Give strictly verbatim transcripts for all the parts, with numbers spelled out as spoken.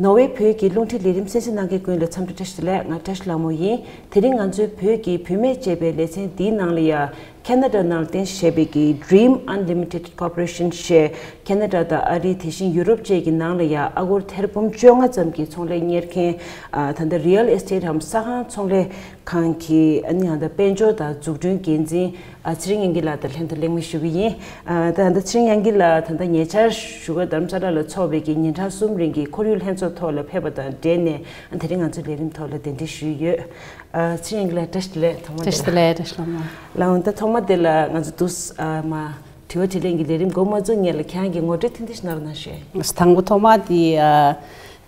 ནོར་ཝེ་བོད་ཀྱི་རླུང་འཕྲིན་ལས་རིམ་གསན་གཟིགས་གནང་མཁན་ཀུན་ལ་འཚམས་འདྲི་བཀྲ་ཤིས་བདེ་ལེགས། ང་བཀྲ་ཤིས་ལྷ་མོ་ཡིན། དེ་རིང་ང་ཚོའི་བོད་ཀྱི་བུད་མེད་ཅེས་པའི་ལེ་ཚན་འདིའི་ནང་ལ་ཡ་ཁ་ན་ཌ་ནང་ལ་རྟེན་གཞི་བྱས་པའི་གི་Dream Unlimited Corporation ཞེས་ཁ་ན་ཌ་དང་ཨ་རི། དེ་བཞིན་ཡུ་རོབ་བཅས་ཀྱི་ནང་ལ་ཡ་ཨ་སྒོར་ཐེར་འབུམ་བཅོ་ལྔ་ཙམ་གྱི་ཚོང་ལས་གཉེར་མཁན། ཨ། ད་ལྟ་རི་ཡལ་ཨེ་སི་ཊེཊ་འམ་ས་ཁང་ཚོང་ལས་ཁང་གི། ཨ་ནི་ཡང་ད་དཔལ་འབྱོར་དང་འཛུགས་སྐྲུན་འགན་འཛིན། ཨ། ཚེ་རིང་དབྱངས་སྐྱིད་ལགས་དང་ལྷན་དུ་གླེང་མོལ་ཞུ་གི་ཡིན། ཨ། ད་ད་ཚེ་རིང་དབྱངས་སྐྱིད་ལགས་ད་ལྟ་ཉེ་ཆར་བཞུགས་སྒར་རྡ་རམ་ས་ལ་ལ་འཚོགས་པའི་གི་ཉིན་གྲངས་གསུམ་རིང་གི་ཁོར་ཡུག་ལྷན་ཚོགས་ཐོག་ལ་ཕེབས་པ་དང་འབྲེལ་ནས། ཨ། དེ་རིང་ང་ཚོའི་ལས་རིམ་ཐོག་ལ་གདན་འདྲེན་ཞུས་ཡོད། ཨ། ཚེ་རིང་དབྱངས་སྐྱིད་ལགས་བཀྲ་ཤིས་བདེ་ལེགས། ཐོག་མ་བཀྲ་ཤིས་བདེ་ལེགས། བཀྲ་ཤིས་བདེ་ལེགས། ལགས་འོང་། ད་ཐོག་མ་དེ་ལ་ང་ཚོ་དུས་ཨ་མ་དྲི་བ་དྲིས་ལན་གྱི་ལས་རིམ་འགོ་མ་བཙུགས་སྔོན་ལ་ཁྱེད་རང་གི་ངོ་སྤྲོད་ཐུང་ཐུང་ཞིག་གནང་རོགས་གནང་ཞུ། དང་པོ་ཐོག་མ་དེ། ཨ།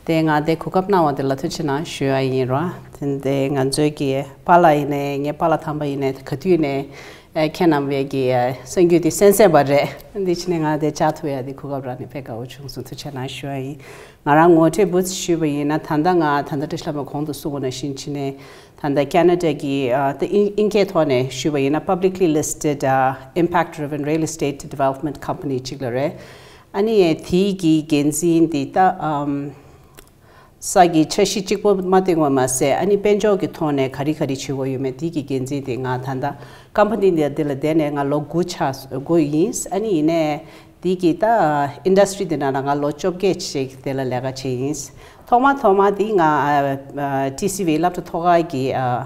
དེ་ང་དེ་གོ་སྐབས་གནང་བ་དེ་ལ་ཐུགས་རྗེ་གནང་ཞུ་ཡ་ཡིན་རོ། དེ་དེ་ང་ཚོའི་གི་པཱ་ལགས་ཡིན་ནའི་ངའི་པཱ་ལགས་དམ་པ་ཡིན་ནའི་ག་དུས་ནས་ཨ་ཁྱེད་རྣམ་པའི་གི་ཨ་གསར་འགྱུར་དེ་གསན་གསན་པ་རེད། འདི་ཕྱི་ནས་ང་དེ་བཅར་ཐུབ་ཡ་དེ་གོ་སྐབས་རག་ནས་དཔེ་དགའ་བོ་བྱུང་སོང་། ཐུགས་རྗེ་གནང་ཞུ་ཡ་ཡིན། ང་རང་ངོ་སྤྲོད་འབུ་ཞུས་པ་ཡིན་ན། ད་ལྟ་ང་ད་ལྟ་བཀྲ་ཤིས་ལྷ་མོས་གོང་དུ་གསུངས་པ་ནང་བཞིན་ཕྱི་ནས་ད་ལྟ་ཁ་ན་ཌ་གི་ཨ་ད་དབྱིན་དབྱིན་སྐད་ཐོག་ནས་ཞུས་པ་ཡིན་ན། Publicly listed, uh, impact driven real estate development company ཅིག་ལ་རེད། ཨ་ནི་དེའི་གི་འགན་འཛིན་དེ་ད་ཨམ་ས་གི་འཆར་གཞི་གཅིག་པོ་མ་བཏིང་བ་མ་ཟད། ཨ་ནི་དཔལ་འབྱོར་གྱི་ཐོག་ནས་ག་རེ་ག་རེ་བྱེད་དགོས་ཡོད་མེད་དེའི་གི་འགན་འཛིན་དེ་ང་ད་ལྟ་ཀམ་པ་ནི་འདི་འདི་ལ་བསྡད་ནས་ང་ལོ་དགུ་ཆགས་དགུ་ཡིན། ཨ་ནི་ཡིན་ནའི་དེའི་གི་ད་ཨིན་ཌ་སི་ཊི་རི་འདི་ནང་ལ་ང་ལོ་བཅོ་བརྒྱད་ཅིག་དེ་ལ་ལས་ཀ་བྱས་ཡིན། ཐོག་མ་ཐོག་མ་དེ་ང་ཨ་ཨ་ཊི་སི་ཝི་སློབ་གྲྭ་ཐོག་ཁ་གི་ཨ་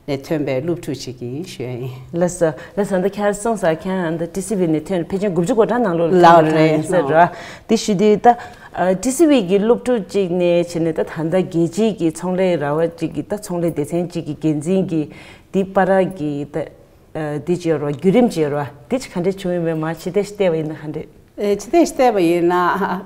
ནས་ཐོན་པའི་སློབ་ཕྲུག་ཅིག་ཡིན་ཞུ་ཡ་ཡིན། ལགས་སོ། ལགས་སོ། ད་ཁྱེད་རང་སོང་ཙང་ཁྱེད་རང་ད་ཊི་སི་ཝི་ནས་ཐོན། ཕལ་ཆེར་དགུ་བཅུ་གོ་གྲངས་ནང་ལོགས་ལ་ལགས་ཐོན་པ་རེད་ཡིན་ས་རེད། དེ་ཞུ་དུས་ད་ཨ་ཊི་སི་ཝི་གི་སློབ་ཕྲུག་ཅིག་ནས་བྱས་ནས་ད་ད་ལྟ་རྒྱལ་སྤྱིའི་གི་ཚོང་ལས་ར་བ་ཅིག་གི་ད་ཚོང་ལས་སྡེ་ཚན་ཅིག་གི་འགན་འཛིན་གྱི་དེ་བར་གྱི་ད་ཨ་དེ་ཅིག་ཡོད་རེད་བ། བརྒྱུད་རིམ་ཅིག་ཡོད་རེད་བ། དེ་ཅིག་ག་འདྲས་བྱུང་ཡོད་མེད་མར་ཕྱི་བལྟས་ཤིག་བལྟས་པ་ཡིན་ན་ག་འདྲས། ཨེ། ཕྱི་བལྟས་ཤིག་བལྟས་པ་ཡིན་ན་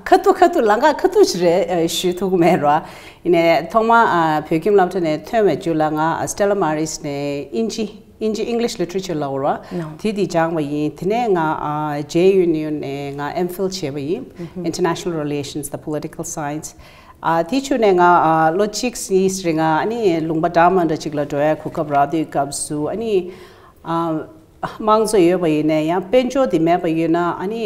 ཁ་ཐུག་ཁ་ཐུག་ལམ་ཁ་ཁ་ཐུག་ཞིག་རེད། ཨེ། ཞུ་ཐུབ་ཀྱི་མེད་རོ། ཡིན་ནའི་ཐོག་མ་ཨ་བོད་ཁྱིམ་སློབ་གྲྭ་ནས་ཐོན་པའི་མཇུག་ལ་ང་ཨ་Stella Maris ནས་དབྱིན་ཇི་དབྱིན་ཇི་English Literature ལབ་རོ། ནོ། དེ་དེ་སྦྱངས་པ་ཡིན། དེ་ནས་ང་ཨ་J U N ནས་ང་M.Phil བྱས་པ་ཡིན། ཨུ་ཧུ། International Relations དང་Political Science། ཨ་དེ་བྱས་ནས་ང་ཨ་ལོ་གཅིག་གཉིས་རིང་ང་ཨ་ནི་ལུང་པ་འདྲ་མི་འདྲ་ཅིག་ལ་འགྲོ་ཡ་གོ་སྐབས་རག་དུས་སྐབས་སུ་ཨ་ནི་ཨ་དམངས་གཙོ་ཡོད་པ་ཡིན་ནའི་ཡང་དཔལ་འབྱོར་དེ་མེད་པ་ཡིན་ན་ཨ་ནི་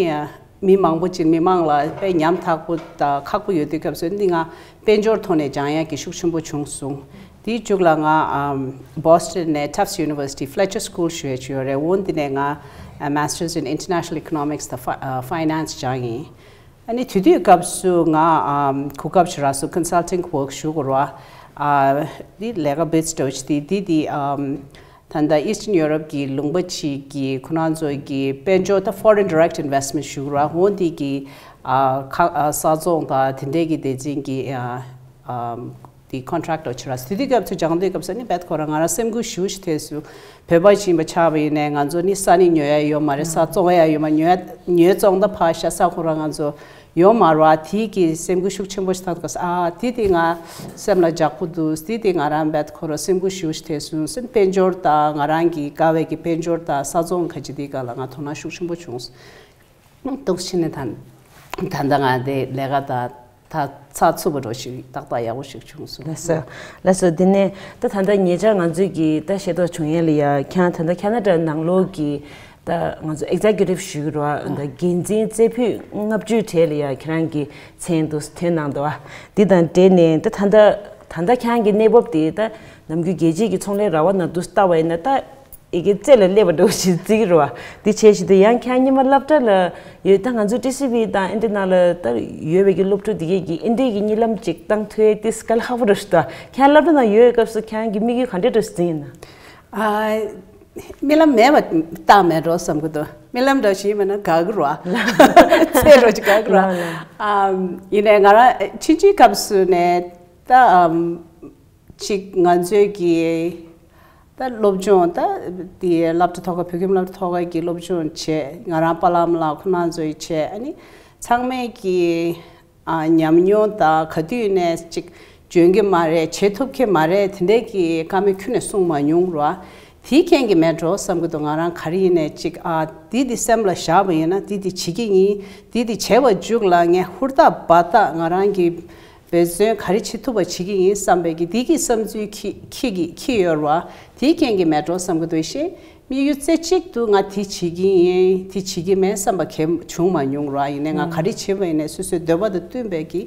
མི་མང་པོ་ཅིག་མི་མང་ལ་དཔེ་ཉམ་ཐག་པོ་དང་ཁག་པོ་ཡོད་དུས་སྐབས་སུ་འདི་ང་དཔལ་འབྱོར་ཐོག་ནས་སྦྱང་ཡ་གི་ཤུགས་ཆེན་པོ་བྱུང་སོང་། དེའི་མཇུག་ལ་ང་ཨམ་Boston ནས་Tufts University Fletcher School ཞུ་ཡ་ཅིག་ཡོད་རེད། འོ་འདི་ནས་ང་ཨ་Masters in International Economics དང་Fi- ཨ་Finance སྦྱངས་ཡིན། ཨ་ནི་དེ་དུས་སྐབས་སུ་ང་ཨམ་གོ་སྐབས་ཞིག་རག་སོང་། Consulting work ཞུ་དགོས་རེད་བ། ཨ་འདི་ལས་ཀ་བེད་སྤྱོད་ཅིག་དེ་འདི་འདི་ཨམ་ད་ལྟ་Eastern Europe གི་ལུང་པ་ཅིག་གི་ཁོ་རང་ཚོ་གི་དཔལ་འབྱོར་ད་Foreign Direct Investment ཞུ་ར། འོ་འདི་གི་ཨ་ཁ་ཨ་ས་ཚོང་དང་དེ་འདྲས་ཀྱི་སྡེ་ཚན་གྱི་ཨ་ཨམ་དེ་contract ཅིག་ར། དེ་དུས་སྐབས་སུ་སྦྱང་དུས་སྐབས་སུ་ནི་བེད་ཁོ་རང་ང་རང་སེམས་འགུལ་ཞུ་ཞིག་ཐེབས་སོང་། བོད་པ་ཞིག་ཡིན་པ་ཆགས་པ་ཡིན་ནའི་ང་ཚོ་ནི་ས་ནི་ཉོ་ཡ་ཡོད་མ་རེད། ས་བཙོང་ཡ་ཡོད་མ། ཉོ་ཡ་ཉོས་བཙོང་ད་ཕར་བཞག་ས་ཁོ་རང་ང་ཚོ་ཡོད་མ་རེད་བ། དེ་གི་སེམས་འགུལ་ཤུགས་ཆེན་པོ་ཞིག་ཐག་ཐག་ཨ་དེ་དེ་ང་སེམས་ལ་འཇགས་པོ་འདུག་དེ་དེ་ང་རང་བེད་ཁོ་རང་སེམས་འགུལ་ཞུ་ཞིག་ཐེབས་སོང་ཟེར། དཔལ་འབྱོར་དང་ང་རང་གི་དགའ་བའི་གི་དཔལ་འབྱོར་དང་ས་ཚོང་ཁ་ཅིག་དེ་ག་ལ་ང་དོ་སྣང་ཤུགས་ཆེན་པོ་བྱུང་སོང་། ཏོག་ཕྱི་ནས་ད་ད་ལྟ་ང་དེ་ལས་ཀ་ད་ད་ཚགས་ཚུད་པོ་འགྲོ་ཞིག་ཏག་ཏག་ཡག་པོ་ཞིག་བྱུང་སོང་། ལགས་སོ། ལགས་སོ། དེ་ནས་ད་ད་ལྟ་ཉེ་ཆར་ང་ཚོས་ཀྱི་ད་ཤེས་རྟོགས་བྱུང་ཡས་ལ་ཡ་ཁྱེད་རང་ད་ལྟ་ཁ་ན་ཌ་ནང་ལོགས་ཀྱི་ད་ང་ཚོ་executive ཞུ་གི་རེད་བ། ད་འགན་འཛིན་རྩེ་ཕུད་ལྔ་བཅུའི་གྲས་ལ་ཡ་ཁྱེད་རང་གི་མཚན་དུ་ཐོན་གནང་འདུག་བ། འདི་དང་འབྲེལ་ནས་ད་ད་ལྟ་ད་ལྟ་ཁྱེད་རང་གི་གནས་བབ་དེ་ད་ནམ་རྒྱུན་རྒྱལ་སྤྱིའི་གི་ཚོང་ལས་ར་བ་ནང་དུ་ལྟ་བ་ཡིན་ན་ད་ཡི་གེ་རྩེ་ལ་སླེབས་པ་འདྲ་བོ་ཞིག་བརྩི་གི་རེད་བ། འདི་བྱས་བཞིན་དུ་ཡང་ཁྱེད་རང་སྔོན་མ་སློབ་གྲྭ་ལ་ཡོད། ད་ང་ཚོ་ཊི་སི་ཝི་དང་ཨེ་འདྲ་ནང་ལ་ད་ཡོད་པའི་གི་སློབ་ཕྲུག་དེ་གས་ཀྱི་ཨེ་འདྲའི་གི་གཉིད་ལམ་ཅིག་བཏང་ཐུབ་ཡས་དེ་དཀའ་ལས་ཁག་པོ་འདྲ་ཞིག་འདུག་ཁྱེད་རང་སློབ་གྲྭ་ནང་ཡོད་པའི་སྐབས་སུ་ཁྱེད་རང་གི་དམིགས་ཡུལ་ག་འདྲ་འདྲ་ཞིག་འཛིན་ཡིན་ན། ཨ། རྨི་ལམ་མེད་པ་བཏང་མེད་འགྲོ་བསམ་གི་འདུག་རྨི་ལམ་འདྲ་ཞིག་ཡིན་པ་ན་དགའ་གི་རེད་བ། ཚེ་རོ་ཅིག་དགའ་གི་རེད་བ། ལགས་ལགས། ཨམ། ཡིན་ནའི་ང་རང་ཕྱི་ཕྱིའི་སྐབས་སུ་ནས་ད་ཨམ། ཅིག་ང་ཚོའི་གི་ད་སློབ་སྦྱོང་ད་དེ་སློབ་གྲྭ་ཐོག་ཁ་བོད་ཁྱིམ་སློབ་གྲྭ་ཐོག་ཁ་གི་སློབ་སྦྱོང་བྱས། ང་རང་པཱ་ལགས་ཨ་མ་ལགས་ཁོ་རང་ཚོའི་བྱས། ཨ་ནི་ཚང་མས་གི་ཨ་ཉམས་མྱོང་དང་ག་དུས་ནས་ཅིག་འཇོན་གི་མ་རེད། བྱེད་ཐུབ་ཀྱི་མ་རེད། དེ་འདྲས་ཀྱི་བཀའ་མོལ་ཁྱོན་ནས་གསུངས་མ་མྱོང་ར། དེའི་རྐྱེན་གྱིས་མེད་འགྲོ་བསམ་གི་འདུག་ང་རང་ག་རེ་ཡིན་ནས་ཅིག་ཨ་དེ་དེ་སེམས་ལ་བཞག་པ་ཡིན་ན་དེ་དེ་བྱེད་ཀྱི་ཡིན། དེ་དེ་བྱས་པ་མཇུག་ལ་ངས་ཧུར་ཐག་འབད་ཐག་ང་རང་གི་འབད་བརྩོན་ག་རེ་བྱེད་ཐུབ་པ་བྱེད་ཀྱི་ཡིན་བསམ་པའི་གི་དེ་གི་བསམ་ཚུལ་ཁྱི་ཁྱི་གི་ཁྱི་ཡོད་ར་བ། དེའི་རྐྱེན་གྱིས་མེད་འགྲོ་བསམ་གི་འདུག་ཤེས། དམིགས་ཡུལ་རྩེ་གཅིག་ཏུ་ང་དེ་བྱེད་ཀྱི་ཡིན། དེ་བྱེད་ཀྱི་མེད་བསམ་པ་གལ་བྱུང་མ་མྱོང་ར། ཡིན་ནའི་ང་ག་རེ་བྱེད་པ་ཡིན་ནའི་སོ་སོའི་འདོད་པ་དང་བསྟུན་པའི་གི་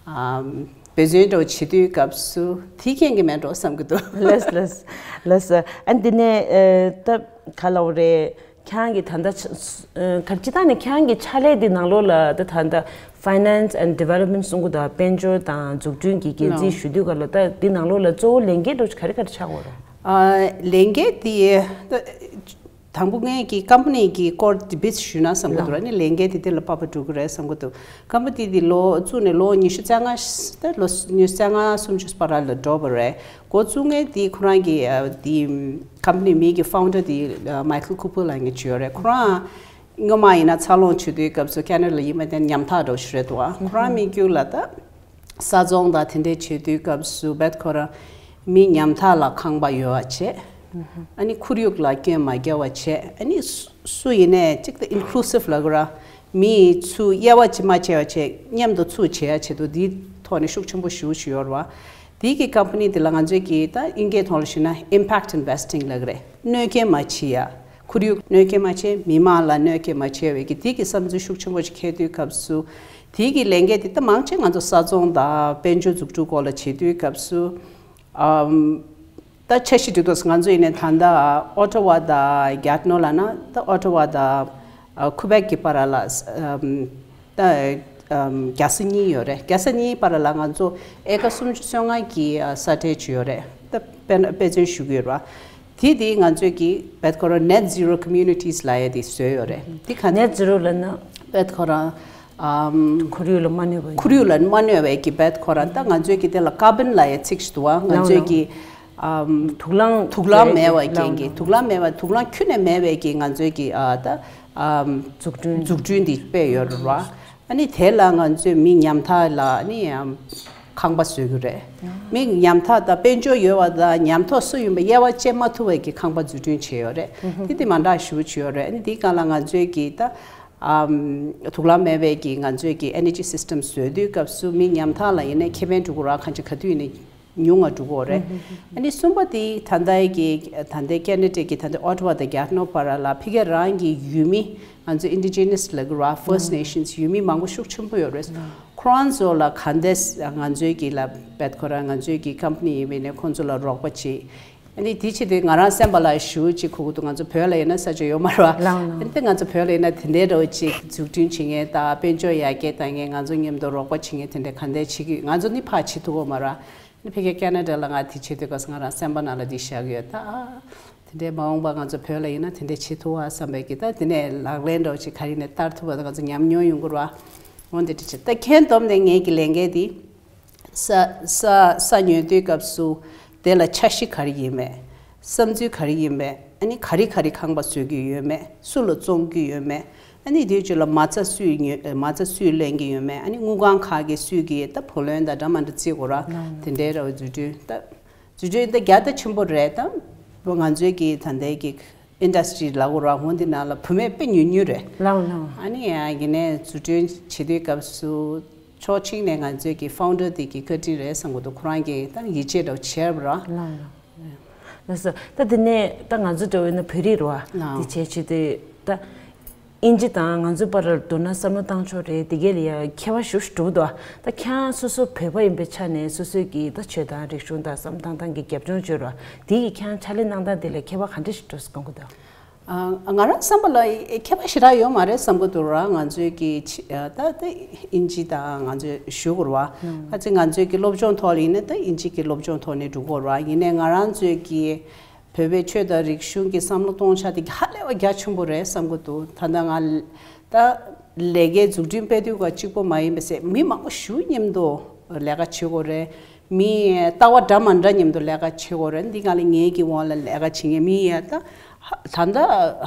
ཨམ། འབད་བརྩོན་འདྲ་བོ་བྱེད་དུས་སྐབས་སུ་དེའི་རྐྱེན་གྱིས་མེད་འགྲོ་བསམ་གྱི་འདུག་ལགས་ལགས་ལགས། ཨ་འདི་ནས་ཨ་ད་ག་ལབ་དགོས་རེད། ཁྱེད་རང་གིས་ད་ལྟ་ཆ་ཨ་ག་ཅི་ད་ནི་ཁྱེད་རང་གི་ཕྱག་ལས་འདི་ནང་ལོགས་ལ་ད་ད་ལྟ་Finance and Development གསུང་གི་འདུག་དཔལ་འབྱོར་དང་འཛུགས་སྐྲུན་གྱི་འགན་འཛིན་ལགས། ཞུ་དུས་ག་ལ་ད་འདི་ནང་ལོགས་ལ་གཙོ་བོ་ལས་འགན་འདྲ་བོ་ག་རེ་ག་རེ་ཆགས་ཀྱི་ཡོད་རེད། ཨ་ལས་འགན་དེ་ད་དང་པོ་ངས་ཀྱི་ཀམ་པ་ནི་གི་སྐོར་དེ་བིས་ཞུས་ན་བསམ་གྱི་འདུག་ར། ནི་ལས་འགན་དེ་དེ་ལ་དཔག་པ་འགྲོ་གི་རེད་བསམ་གྱི་འདུག་ཀམ་པ་ནི་དེ་ལོ་བཙུགས་ནས་ལོ་ཉི་ཤུ་རྩ་ལྔ་ད་ལོ་ཉི་ཤུ་རྩ་ལྔ་སུམ་ཅུ་བར་ལ་འགྲོ་བ་རེད། འགོ་བཙུགས་མཁན་དེ་ཁོ་རང་གི་ཨ་དེ་ཀམ་པ་ནི་མིང་གི་ཕའུན་ཌར་དེ་ཨ་Michael Cooper ལབ་མཁན་ཅིག་ཡོད་རེད། ཁོ་རང་སྔོན་མ་ཡིན་ན་འཚར་ལོངས་བྱེད་དུས་སྐབས་སུ་ཁེ་ན་ཌ་ལ་ཡིན་པ་དེ་ཉམ་ཐག་འདྲ་བོ་ཞིག་རེད་འདུག་ཨ་ཁོ་རང་མི་རྒྱུད་ལ་ད། ས་བཙོང་དང་དེ་འདྲས་བྱེད་དུས་སྐབས་སུ་བེད་ཁོ་རང་མི་ཉམ་ཐག་ལ་ཁང་པ་ཡོད་པ་བྱས། ཨ་ནི་ཁོར་ཡུག་ལ་སྐྱོན་མ་རྒྱག་པ་བྱས། ཨ་ནི་སུ་སུ་ཡིན་ནའི་གཅིག་ཏུ་ཨིན་ཀླུ་སིབ་ལབ་དགོས་ར། མི་ཚུར་དབྱེ་བ་ཅིག་མ་བྱས་པ་བྱས་མཉམ་དུ་ཚུར་བྱེད་ཡ་ཆེད་དུ་འདིའི་ཐོག་ནས་ཤུགས་ཆེན་པོ་ཞེ་པོ་ཞིག་ཡོད་རེད་བ། དེའི་གི་ཀམ་པ་ནི་དེ་ལ་ང་ཚོས་ཀྱི་ད་དབྱིན་སྐད་ཐོག་ལ་ཞུས་ན་Impact Investing ལབ་ཀྱི་རེད། གནོད་སྐྱོན་མ་བྱེད་ཡ། ཁོར་ཡུག་གནོད་སྐྱོན་མ་བྱེད། མི་མང་ལ་གནོད་སྐྱོན་མ་བྱེད་པའི་གི་དེ་གི་བསམ་ཚུལ་ཤུགས་ཆེན་པོ་ཞིག་འཁྱེར་དུས་སྐབས་སུ། དེ་གི་ལས་འགན་དེ་ད་མང་ཆེ་ང་ཚོ་ས་བཙོང་དང་དཔལ་འབྱོར་འཛུགས་སྐྲུན་སྐོར་ལ་བྱེད་དུས་སྐབས་སུ། ཨམ། ད་འཆར་གཞི་སྒྲིག་དུས་ང་ཚོ་ཡིན་ནའི་ད་ལྟ་ཨོ་ཊ་ཝ་དང་གྷ་ཊ་ནོ་ལབ་ན་ད་ཨོ་ཊ་ཝ་དང་ཨ་ཁུ་བེག་གི་བར་ལ་ཨམ། ད་ཨམ་རྒྱལ་ས་གཉིས་ཡོད་རེད། རྒྱལ་ས་གཉིས་བར་ལ་ང་ཚོ་ཨེ་ཀ་སུམ་ཅུ་སོ་ལྔ་གི་ཨ་ས་ཁྲལ་ཅིག་ཡོད་རེད། ད་དཔེ་དཔེ་མཚོན་ཞུ་གི་ཡོད་རེད་བ། དེ་དེ་ང་ཚོས་ཀྱི་བེད་ཁོ་རང་Net Zero Communities ལབ་ཡ་དེ་བཟོས་ཡོད་རེད། དེ་ག་Net Zero ལབ་ན་བེད་ཁོ་རང་ཨམ་ཁོར་ཡུག་ལ་མ་གནོད་པ་ཡིན། ཁོར་ཡུག་ལ་མ་གནོད་པའི་གི་བེད་ཁོ་རང་ད་ང་ཚོས་ཀྱི་དེ་ལ་ཀར་བོན་ལབ་ཡ་ཚིག་ཞིག་འདུག་བ། ང་ལའོ་ཚོས་ལའོ། ཀྱི་ཨམ་དུག་རླངས་དུག་རླངས་མེད་པ་རྐྱེན་གྱིས་དུག་རླངས་མེད་པ་དུག་རླངས་ཁྱོན་ནས་མེད་པའི་གི་ང་ཚོའི་གི་ཨ་ད་ཨམ་འཛུགས་སྐྲུན་འཛུགས་སྐྲུན་འདི་སྤེལ་ཡོད་རེད་བ། ཨ་ནི་དེ་ལ་ང་ཚོས་མི་ཉམ་ཐག་ལ་ཨ་ནི་ཨམ་ཁང་པ་བཟོ་གི་རེད། མི་ཉམ་ཐག་དང་དཔལ་འབྱོར་ཡོད་པ་དང་ཉམ་ཐག་སུ་ཡིན་པ་དབྱེ་བ་ཕྱེ་མ་ཐུབ་པའི་གི་ཁང་པ་འཛུགས་སྐྲུན་བྱས་ཡོད་རེད། དེ་དེ་མ་འདྲ་ཞུ་བྱས་ཡོད་རེད། ཨ་ནི་དེའི་སྒང་ལ་ང་ཚོའི་གི་ད་ཨམ་དུག་རླངས་མེད་པའི་གི་ང་ཚོའི་གི་Energy System བཟོས་དུས་སྐབས་སུ་མི་ཉམ་ཐག་ལ་ཡིན་ནའི་ཁེ་ཕན་འགྲོ་གི་རེད། གང་ཅི་ག་དུས་ཡིན་ནའི་ཉུང་བ་འགྲོ་གི་རེད། ཨ་ནི་གསུམ་པ་དེ་ད་ལྟའི་གི་ད་ལྟའི་ཁེ་ན་ཌ་གི་ད་ལྟའི་ཨོ་ཊ་ཝ་དང་གྷ་ཊ་ནོ་བར་ལ་ཕ་གི་རང་གི་ཡུལ་མི་ང་ཚོ་Indigenous ལབ་གི་རེད་བ། First Nations ཡུལ་མི་མང་པོ་ཤུགས་ཆེན་པོ་ཡོད་རེད། ཁོ་རང་ཚོ་ལ་ག་འདྲས་ང་ཚོའི་གི་ལ་བེད་ཁོ་རང་ང་ཚོའི་གི་ཀམ་པ་ནི་ཡིན་པ་ཡིན་ནའི་ཁོང་ཚོ་ལ་རོགས་པ་བྱེད། ཨ་ནི་དེ་ཕྱིར་དེ་ང་རང་སེམས་པ་ལ་ཞུ་ཅིག་གོ་གི་འདུག་ང་ཚོ་བོད་ལ་ཡིན་ན་ས་ཆ་ཡོད་མ་རེད་བ། ལའོ་ལའོ། ཨ་ནི་དེ་ང་ཚོ་བོད་ལ་ཡིན་ན་དེ་འདྲའི་འདྲ་བོ་ཅིག་འཛུགས་སྐྲུན་བྱེད་མཁན་དང་དཔལ་འབྱོར་ཡར་རྒྱས་བཏང་མཁན་ང་ཚོ་མཉམ་དུ་རོགས་པ་བྱེད་མཁན་དེ་འདྲ་ག་འདྲས་བྱེད་ཀྱི་ང་ཚོ་ནི་ཕར་བྱེད་ཐུབ་ཀྱི་མ་རེད་བ། ཨ་ནི་ཕ་གི་ཁེ་ན་ཌ་ལ་ང་དེ་བྱེད་དུས་སྐབས་སུ་ང་རང་སེམས་པ་ནང་ལ་འདི་བཞག་གི་ཡོད་ད། དེ་འདྲའི་མ་འོངས་པ་ང་ཚོ་བོད་ལ་ཡིན་ན་དེ་འདྲའི་བྱེད་ཐུབ་བ་བསམ་པའི་གི་ད་དེ་ནས་ལག་ལེན་འདྲ་བོ་ཅིག་ག་རེ་ནས་བསྟར་ཐུབ་པ་ད་ང་ཚོ་ཉམས་མྱོང་ཡོང་གི་རེད་བ། འོ་འདི་འདྲ་བྱེད་ད་ཁྱེད་བསྡོམས་ནས་ངེད་ཀྱི་ལས་འགན་དེ། ས་ས་ས་ཉོ་དུས་སྐབས་སུ་དེ་ལ་འཆར་གཞི་ག་རེ་ཡིན་མེད། བསམ་ཚུལ་ག་རེ་ཡིན་མེད། ཨ་ནི་ག་རེ་ག་རེ་ཁང་པ་བཟོ་གི་ཡོད་མེད། སུ་ལ་བཙོང་གི་ཡོད་མེད། ཨ་ནི་དེའི་རྗེས་ལ་མ་རྩ་སུས་ཉོ་མ་རྩ་སུས་ལེན་གི་ཡོད་མེད། ཨ་ནི་དངུལ་ཁང་ཁག་གིས་སུས་གི་ད་བུ་ལོན་དང་འདྲ་མ་འདྲ་བརྩི་དགོས་ར། དེ་འདྲའི་ར་བ་འཛུགས་སྐྲུན་ད་འཛུགས་སྐྲུན་ད་རྒྱ་ད་ཆེན་པོ་རེད་ད། ང་ཚོའི་གི་ད་ལྟའི་གི་ཨིན་ཌ་སི་ཊི་རི་ལབ་དགོས་ར་འོ་འདི་ནང་ལ་བུད་མེད་དཔེ་ཉུང་ཉུང་རེད། ལའོ་ལའོ། ཨ་ནི་ཡ་ཡིན་ནའི་འཛུགས་སྐྲུན་བྱེད་དུས་སྐབས་སུ་ཕྱོགས་གཅིག་ནས་ང་ཚོའི་གི་ཕའུན་ཌར་དེ་གི་བཀའ་དྲིན་རེད་བསམ་གི་འདུག་ཁོ་རང་གིས་ད་ཡིད་ཆེས་འདྲ་བོ་བྱས་པ་ར། ལའོ་ལའོ། ལགས་སོ། ད་དེ་ནས་ད་ང་ཚོ་འདྲ་བོ་ཡིན་ན་བོད་རིགས་རེད་བ། ལའོ། དེ་བྱས་བྱས་དུས་ད་དབྱིན་ཇི་དང་ང་ཚོའི་བར་ལ་མདོར་ན་བསམ་བློ་བཏང་ཕྱོགས་རེད་དེ་གས་ལ་ཡ་ཁྱད་པར་ཞེ་པོ་ཞིག་འགྲོ་གི་འདུག་ད་ཁྱེད་རང་སོ་སོ་བོད་པ་ཡིན་པའི་ཆ་ནས་སོ་སོའི་གི་ད་ཆོས་དང་རིག་གཞུང་དང་བསམ་བློ་བཏང་སྟངས་ཀྱི་རྒྱབ་ལྗོངས་བརྗོད་རོགས། དེ་གི་ཁྱེད་རང་ཕྱག་ལས་གནང་སྟངས་དེ་ལ་ཁྱད་པར་ག་འདྲ་ཞིག་འགྲོ་སྲིད་དགོངས་ཀྱི་འདུག་ཨ། ང་རང་བསམ་པ་ལ་ཨེ་ཁྱད་པར་ཞེ་དྲག་ཡོད་མ་རེད་བསམ་གྱི་འདུག་ར། ང་ཚོའི་གི་ཆ་ཨ་ད་ད་དབྱིན་ཇི་དང་ང་ཚོས་ཞུ་དགོས་རེད་བ། ཁ་ཅིག་ང་ཚོའི་གི་སློབ་སྦྱོང་ཐོག་ལ་ཡིན་ན་ད་དབྱིན་ཇི་གི་སློབ་སྦྱོང་ཐོག་ནས་འགྲོ་གི་རེད་བ། ཡིན་ནའི་ང་རང་ཚོའི་གི་བོད་པའི་ཆོས་དང་རིག་གཞུང་གི་བསམ་བློ་གཏོང་བྱ་དེ་གི་ཧ་ལས་པ་རྒྱ་ཆེན་པོ་རེད་བསམ་གྱི་འདུག་ད་ལྟ་ང་ད་ལས་ཀའི་འཛུགས་སྐྲུན་སྤེལ་དུས་ག་གཅིག་པོ་མ་ཡིན་པ་ཟེར་མི་མང་པོ་ཞེ་པོ་མཉམ་དུ་ལས་ཀ་བྱེད་དགོས་རེད། མི་ལྟ་བ་འདྲ་མ་འདྲ་མཉམ་དུ་ལས་ཀ་བྱེད་དགོས་རེད། འདི་ག་ལ་ངེད་ཀྱི་འོག་ལ་ལས་ཀ་བྱེད་མཁན་མི་ཡ་ད་ད་ལྟ་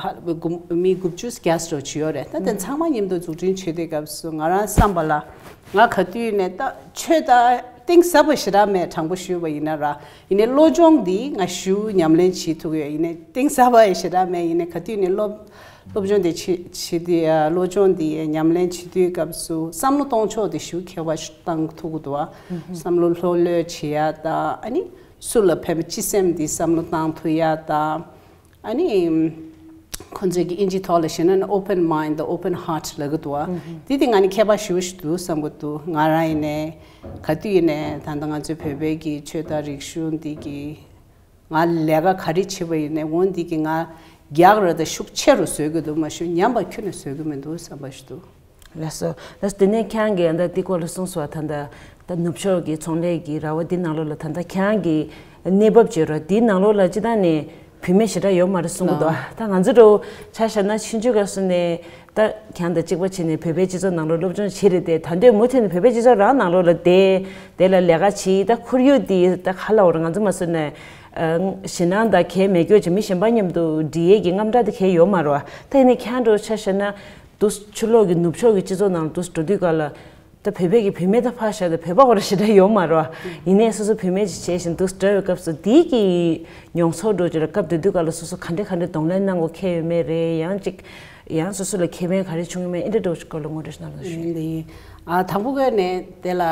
ཧ་དགུ་མི་དགུ་བཅུ་བརྒྱ་ཙམ་བྱེད་ཡོད་རེད། ད་དེ་ཚང་མ་མཉམ་དུ་འཛུགས་སྐྲུན་བྱེད་དུས་སྐབས་སུ་ང་རང་བསམ་པ་ལ་ང་ག་དུས་ནས་ད་ཆོས་ད་གཏིང་ཟབ་པ་ཞེ་དྲག་མེད། དྲང་པོ་ཞུས་པ་ཡིན་ན་ར། ཡིན་ནའི་བློ་སྦྱོང་འདི་ང་ཞེ་པོ་ཉམས་ལེན་བྱེད་ཐུབ་ཡོད། ཡིན་ནའི་གཏིང་ཟབ་པ་ཞེ་དྲག་མེད། ཡིན་ནའི་ག་དུས་ནས་སློབ་སློབ་སྦྱོང་དེ་བྱེད་བྱེད་དུས་ཨ་སློབ་སྦྱོང་དེ་ཉམས་ལེན་བྱེད་དུས་སྐབས་སུ་བསམ་བློ་གཏོང་ཕྱོགས་དེ་ཞེ་པོ་ཁྱད་པར་བཏང་ཐུབ་ཀྱི་འདུག་བ། བསམ་བློ་ལྷོད་ལྷོད་བྱེད་ཡ་དང་ཨ་ནི་སུ་ལ་ཕན་པ་སྤྱི་སེམས་དེ་བསམ་བློ་བཏང་ཐུབ་ཡ་དང་ཨ་ནི་ ཁོང་ཚོས་ཀྱི་ཨིན་ཇིའི་ཐོག་ལ་བཤད་ན་open mind དང་open heart ལབ་ཀྱི་འདུག་བ། དེ་དེ་ང་ནི་ཁྱད་པར་ཞེ་པོ་ཞིག་འདུག་བསམ་གྱི་འདུག་ང་རང་ཡིན་ནའི་ག་དུས་ཡིན་ནའི་ད་ལྟ་ང་ཚོའི་བོད་པའི་གི་ཆོས་དང་རིག་གཞུང་འདི་གི་ང་ལས་ཀ་ག་རེ་བྱེད་པ་ཡིན་ནའི་འོ་འདི་གི་ང་རྒྱག་རེད་ད་ཤུགས་ཆེ་རུ་བཟོ་གི་འདུག་མ་གཞི་ཉམས་པ་ཁྱོན་ནས་བཟོ་གི་མི་འདུག་བསམ་པ་ཞིག་འདུག་ལགས་སོ། ལགས་སོ། དེ་ནས་ཁྱེད་རང་གིས་ད་ལྟ་འདི་སྐོར་ལ་གསུངས་སོང་བ། ད་ལྟ་ད་ནུབ་ཕྱོགས་ཀྱི་ཚོང་ལས་ཀྱི་ར་བ་འདི་ནང་ལོགས་ལ་ད་ལྟ་ཁྱེད་རང་གི་གནས་བབ་བརྗོད་རོགས། འདིའི་ནང་ལོགས་ལ་སྤྱིར་བཏང་ནས་བུད་མེད་ཞེ་དྲག་ཡོད་མ་རེད་གསུང་གི་འདུག་ད་ང་ཚོ་འདྲ་བོ་ཆ་བཞག་ན་ཆུང་ཆུང་སྐབས་སུ་ནས་ད་ཁྱེད་རང་དང་གཅིག་པ་བྱས་ནས་བོད་པའི་སྤྱི་ཚོགས་ནང་ལོགས་སློབ་སྦྱོང་བྱས་རེད་དེ། ད་འདོད་མུ་མཐུད་ནས་བོད་པའི་སྤྱི་ཚོགས་རང་ནང་ལོགས་ལ་བསྡད། དེ་ལ་ལས་ཀ་བྱས། ད་ཁོར་ཡུག་འདི་ད་ག་ལ་འོ་ར་ང་ཚོ་མ་སུ་ནས་ཞེད་སྣང་དང་གས་མེད་སྐྱོ་བྱས་མི་གཞན་པ་མཉམ་དུ་འབྲེལ་ཡས་ཀྱི་རྔམ་སྐྲག་དེ་གས་ཡོད་མ་རེད་བ། ད་ཡིན་ནའི་ཁྱེད་རང་འདྲ་བོ་ཆ་བཞག་ན། དུས་ཕྱི་ལོགས་ཀྱི་ནུབ་ཕྱོགས་ཀྱི་སྤྱི་ཚོགས་ནང་ལ་དུས་འགྲོ་དུས་སྐབས་ལ་ད་བོད་པའི་གི་བུད་མེད་ད་ཕར་བཞག་ད་བོད་པ་འོ་ར་ཞེ་དྲག་ཡོད་མ་རེད། ཡིན་ནའི་སོ་སོ་བུད་མེད་ཅིག་བྱས་ཤིང་དུས་འགྲོ་བའི་སྐབས་སུ་དེའི་གི་མྱོང་ཚོར་འགྲོ་ཅིག་ལ་སྐབས་དེ་དུས་སྐབས་ལ་སོ་སོ་ག་འདྲས་ག་འདྲས་གདོང་ལེན་གནང་དགོས་ཁེལ་ཡོད་མེད་རེད། ཡང་ཅིག་ཡང་སོ་སོ་ལ་ཁེ་ཕན་ག་རེ་བྱུང་ཡོད་མེད་ཨེ་འདྲས་འགྲོ་ཅིག་སྐོར་ལ་ངོ་སྤྲོད་གནང་རོགས་ཞུ། ཡིན་ལེ་ཡིན། ཨ་དང་པོ་ག་ནས་དེ་ལ།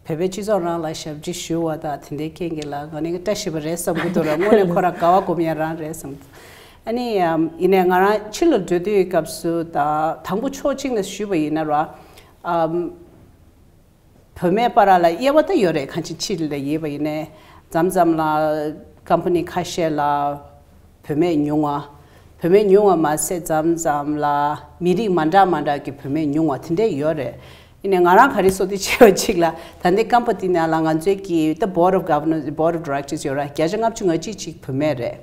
བོད་པའི་སྤྱི་ཚོགས་རང་ལ་ཞབས་ཕྱི་ཞུ་བ་དང་དེ་འདྲའི་རྐྱེན་གྱིས་ལ་ང་ནི་བཀྲ་ཤིས་པ་རེད་བསམ་གྱི་འདུག་ར། དངོས་གནས་ཁོ་རང་དགའ་བ་སྒོམ་ཡ་རང་རེད་བསམ་གྱི་འདུག་ཨ་ནི་ཡིན་ནའི་ང་རང་ཕྱི་ལ་འགྲོ་དུས་སྐབས་སུ་ད་དང་པོ་ཕྱོགས་གཅིག་ནས་ཞུས་པ་ཡིན་ན་ར། བུད་མེད་བར་ལ་དབྱེ་བ་ད་ཡོད་རེད། གང་ཅི་ཕྱི་ལ་ཡིན་པ་ཡིན་ནའི་མཚམས་མཚམས་ལ་ཀམ་པ་ནི་ཁ་ཤས་ལ། བུད་མེད་ཉུང་བ། བུད་མེད་ཉུང་བ་མ་ཟད་མཚམས་མཚམས་ལ་མི་རིགས་མ་འདྲ་མ་འདྲ་གི་བུད་མེད་ཉུང་བ་དེ་འདྲས་ཡོད་རེད། ཡིན་ནའི་ང་རང་ག་རེ་བསམ་འདུན་ཆེ་བ་ཅིག་ལ་ད་ལྟའི་ཀམ་པ་དེ་ནང་ལ་ང་ཚོའི་གི་The Board of Governors, Board of Directors ཡོད་ར། བརྒྱ་ཆ་ལྔ་བཅུ་ང་གཅིག་ཅིག་བུད་མེད་རེད།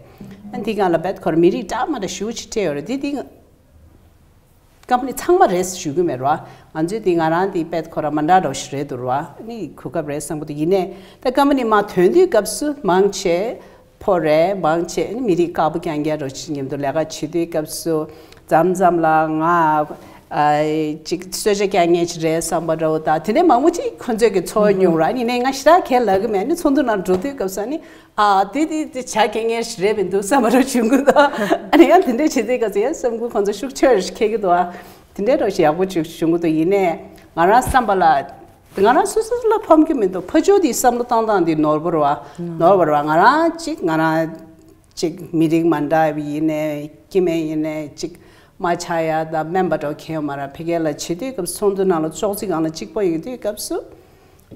ཨ་འདི་སྒང་ལ་བེད་ཁོ་ར་མི་རིགས་འདྲ་མ་འདྲ་ཞེ་པོ་ཅིག་སྤྲད་ཡོད་རེད། དེ་དེ་ཀམ་པ་ནི་ཚང་མ་རེད་ཞུ་གི་མེད་ར། ང་ཚོའི་དེ་ང་རང་དེ་བེད་ཁོ་ར་མ་འདྲ་འདྲ་བོ་ཞིག་རེད་འདུག་ར། ཨ་ནི་གོ་སྐབས་རེད་བསམ་གི་འདུག་ཡིན་ནའི་ད་ཀམ་པ་ནི་མར་ཐོན་དུས་སྐབས་སུ་མང་ཆེ་ཕོ་རེད། མང་ཆེ་ནི་མི་རིགས་དཀར་པོ་རྐྱང་རྐྱང་རོ་ཅིག་མཉམ་དུ་ལས་ཀ་བྱེད་དུས་སྐབས་སུ་མཚམས་མཚམས་ལ་ང་ཨ་ཅིག་གསོལ་ཇ་རྐྱང་ངེས་ཅིག་རེད་བསམ་པ་འདྲ་བོ་དང་དེ་ནས་མང་པོ་ཅིག་ཁོང་ཚོས་ཀྱི་ཚོར་མྱོང་ར། ཡིན་ནའི་ང་ཞེ་དྲག་གས་ལབ་གི་མེད། ནི་ཚོགས་འདུ་ནང་འགྲོ་དུས་སྐབས་སུ་ནི་ཨ་དེ་དེ་དེ་བྱ་གལ་ངེས་ཞིག་རེད་པས་འདུག་བསམ་པ་འདྲ་བྱུང་གི་འདུག་ཨ་ནི་ཡང་དེ་འདྲས་བྱེད་དུས་སྐབས་སུ་ཡང་བསམ་ཁུར་ཁོང་ཚོ་ཤུགས་ཆེ་རུ་ཁེལ་གི་འདུག་ཨ། དེ་འདྲས་འདྲ་ཞིག་ཡག་པོ་ཅིག་བྱུང་གི་འདུག་ཡིན་ནའི་ང་རང་བསམ་པ་ལ། ང་རང་སོ་སོ་ལ་ཕམ་གྱི་མི་འདུག་ཕ་ཇོ་དེའི་བསམ་བློ་བཏང་སྟངས་དེ་ནོར་བ་རེད་བ། ནོར་བ་རེད་བ། ང་རང་གཅིག་ང་རང་གཅིག་མི་རིགས་མ་འདྲ་བ་ཡིན་ནའི་སྐྱེ་དམན་ཡིན་ནའི་གཅིག་མ་ཆགས་ཡ་དང་དམན་པ་འདྲ་བ་གང་ཡང་མ་རེད། ཕ་གི་ལ་བྱེད་དུས་སྐབས་ཚོགས་འདུ་ནང་ལ་ཅོག་ཙེ་སྒང་ལ་གཅིག་པ་ཡོང་དུས་སྐབས་སུ་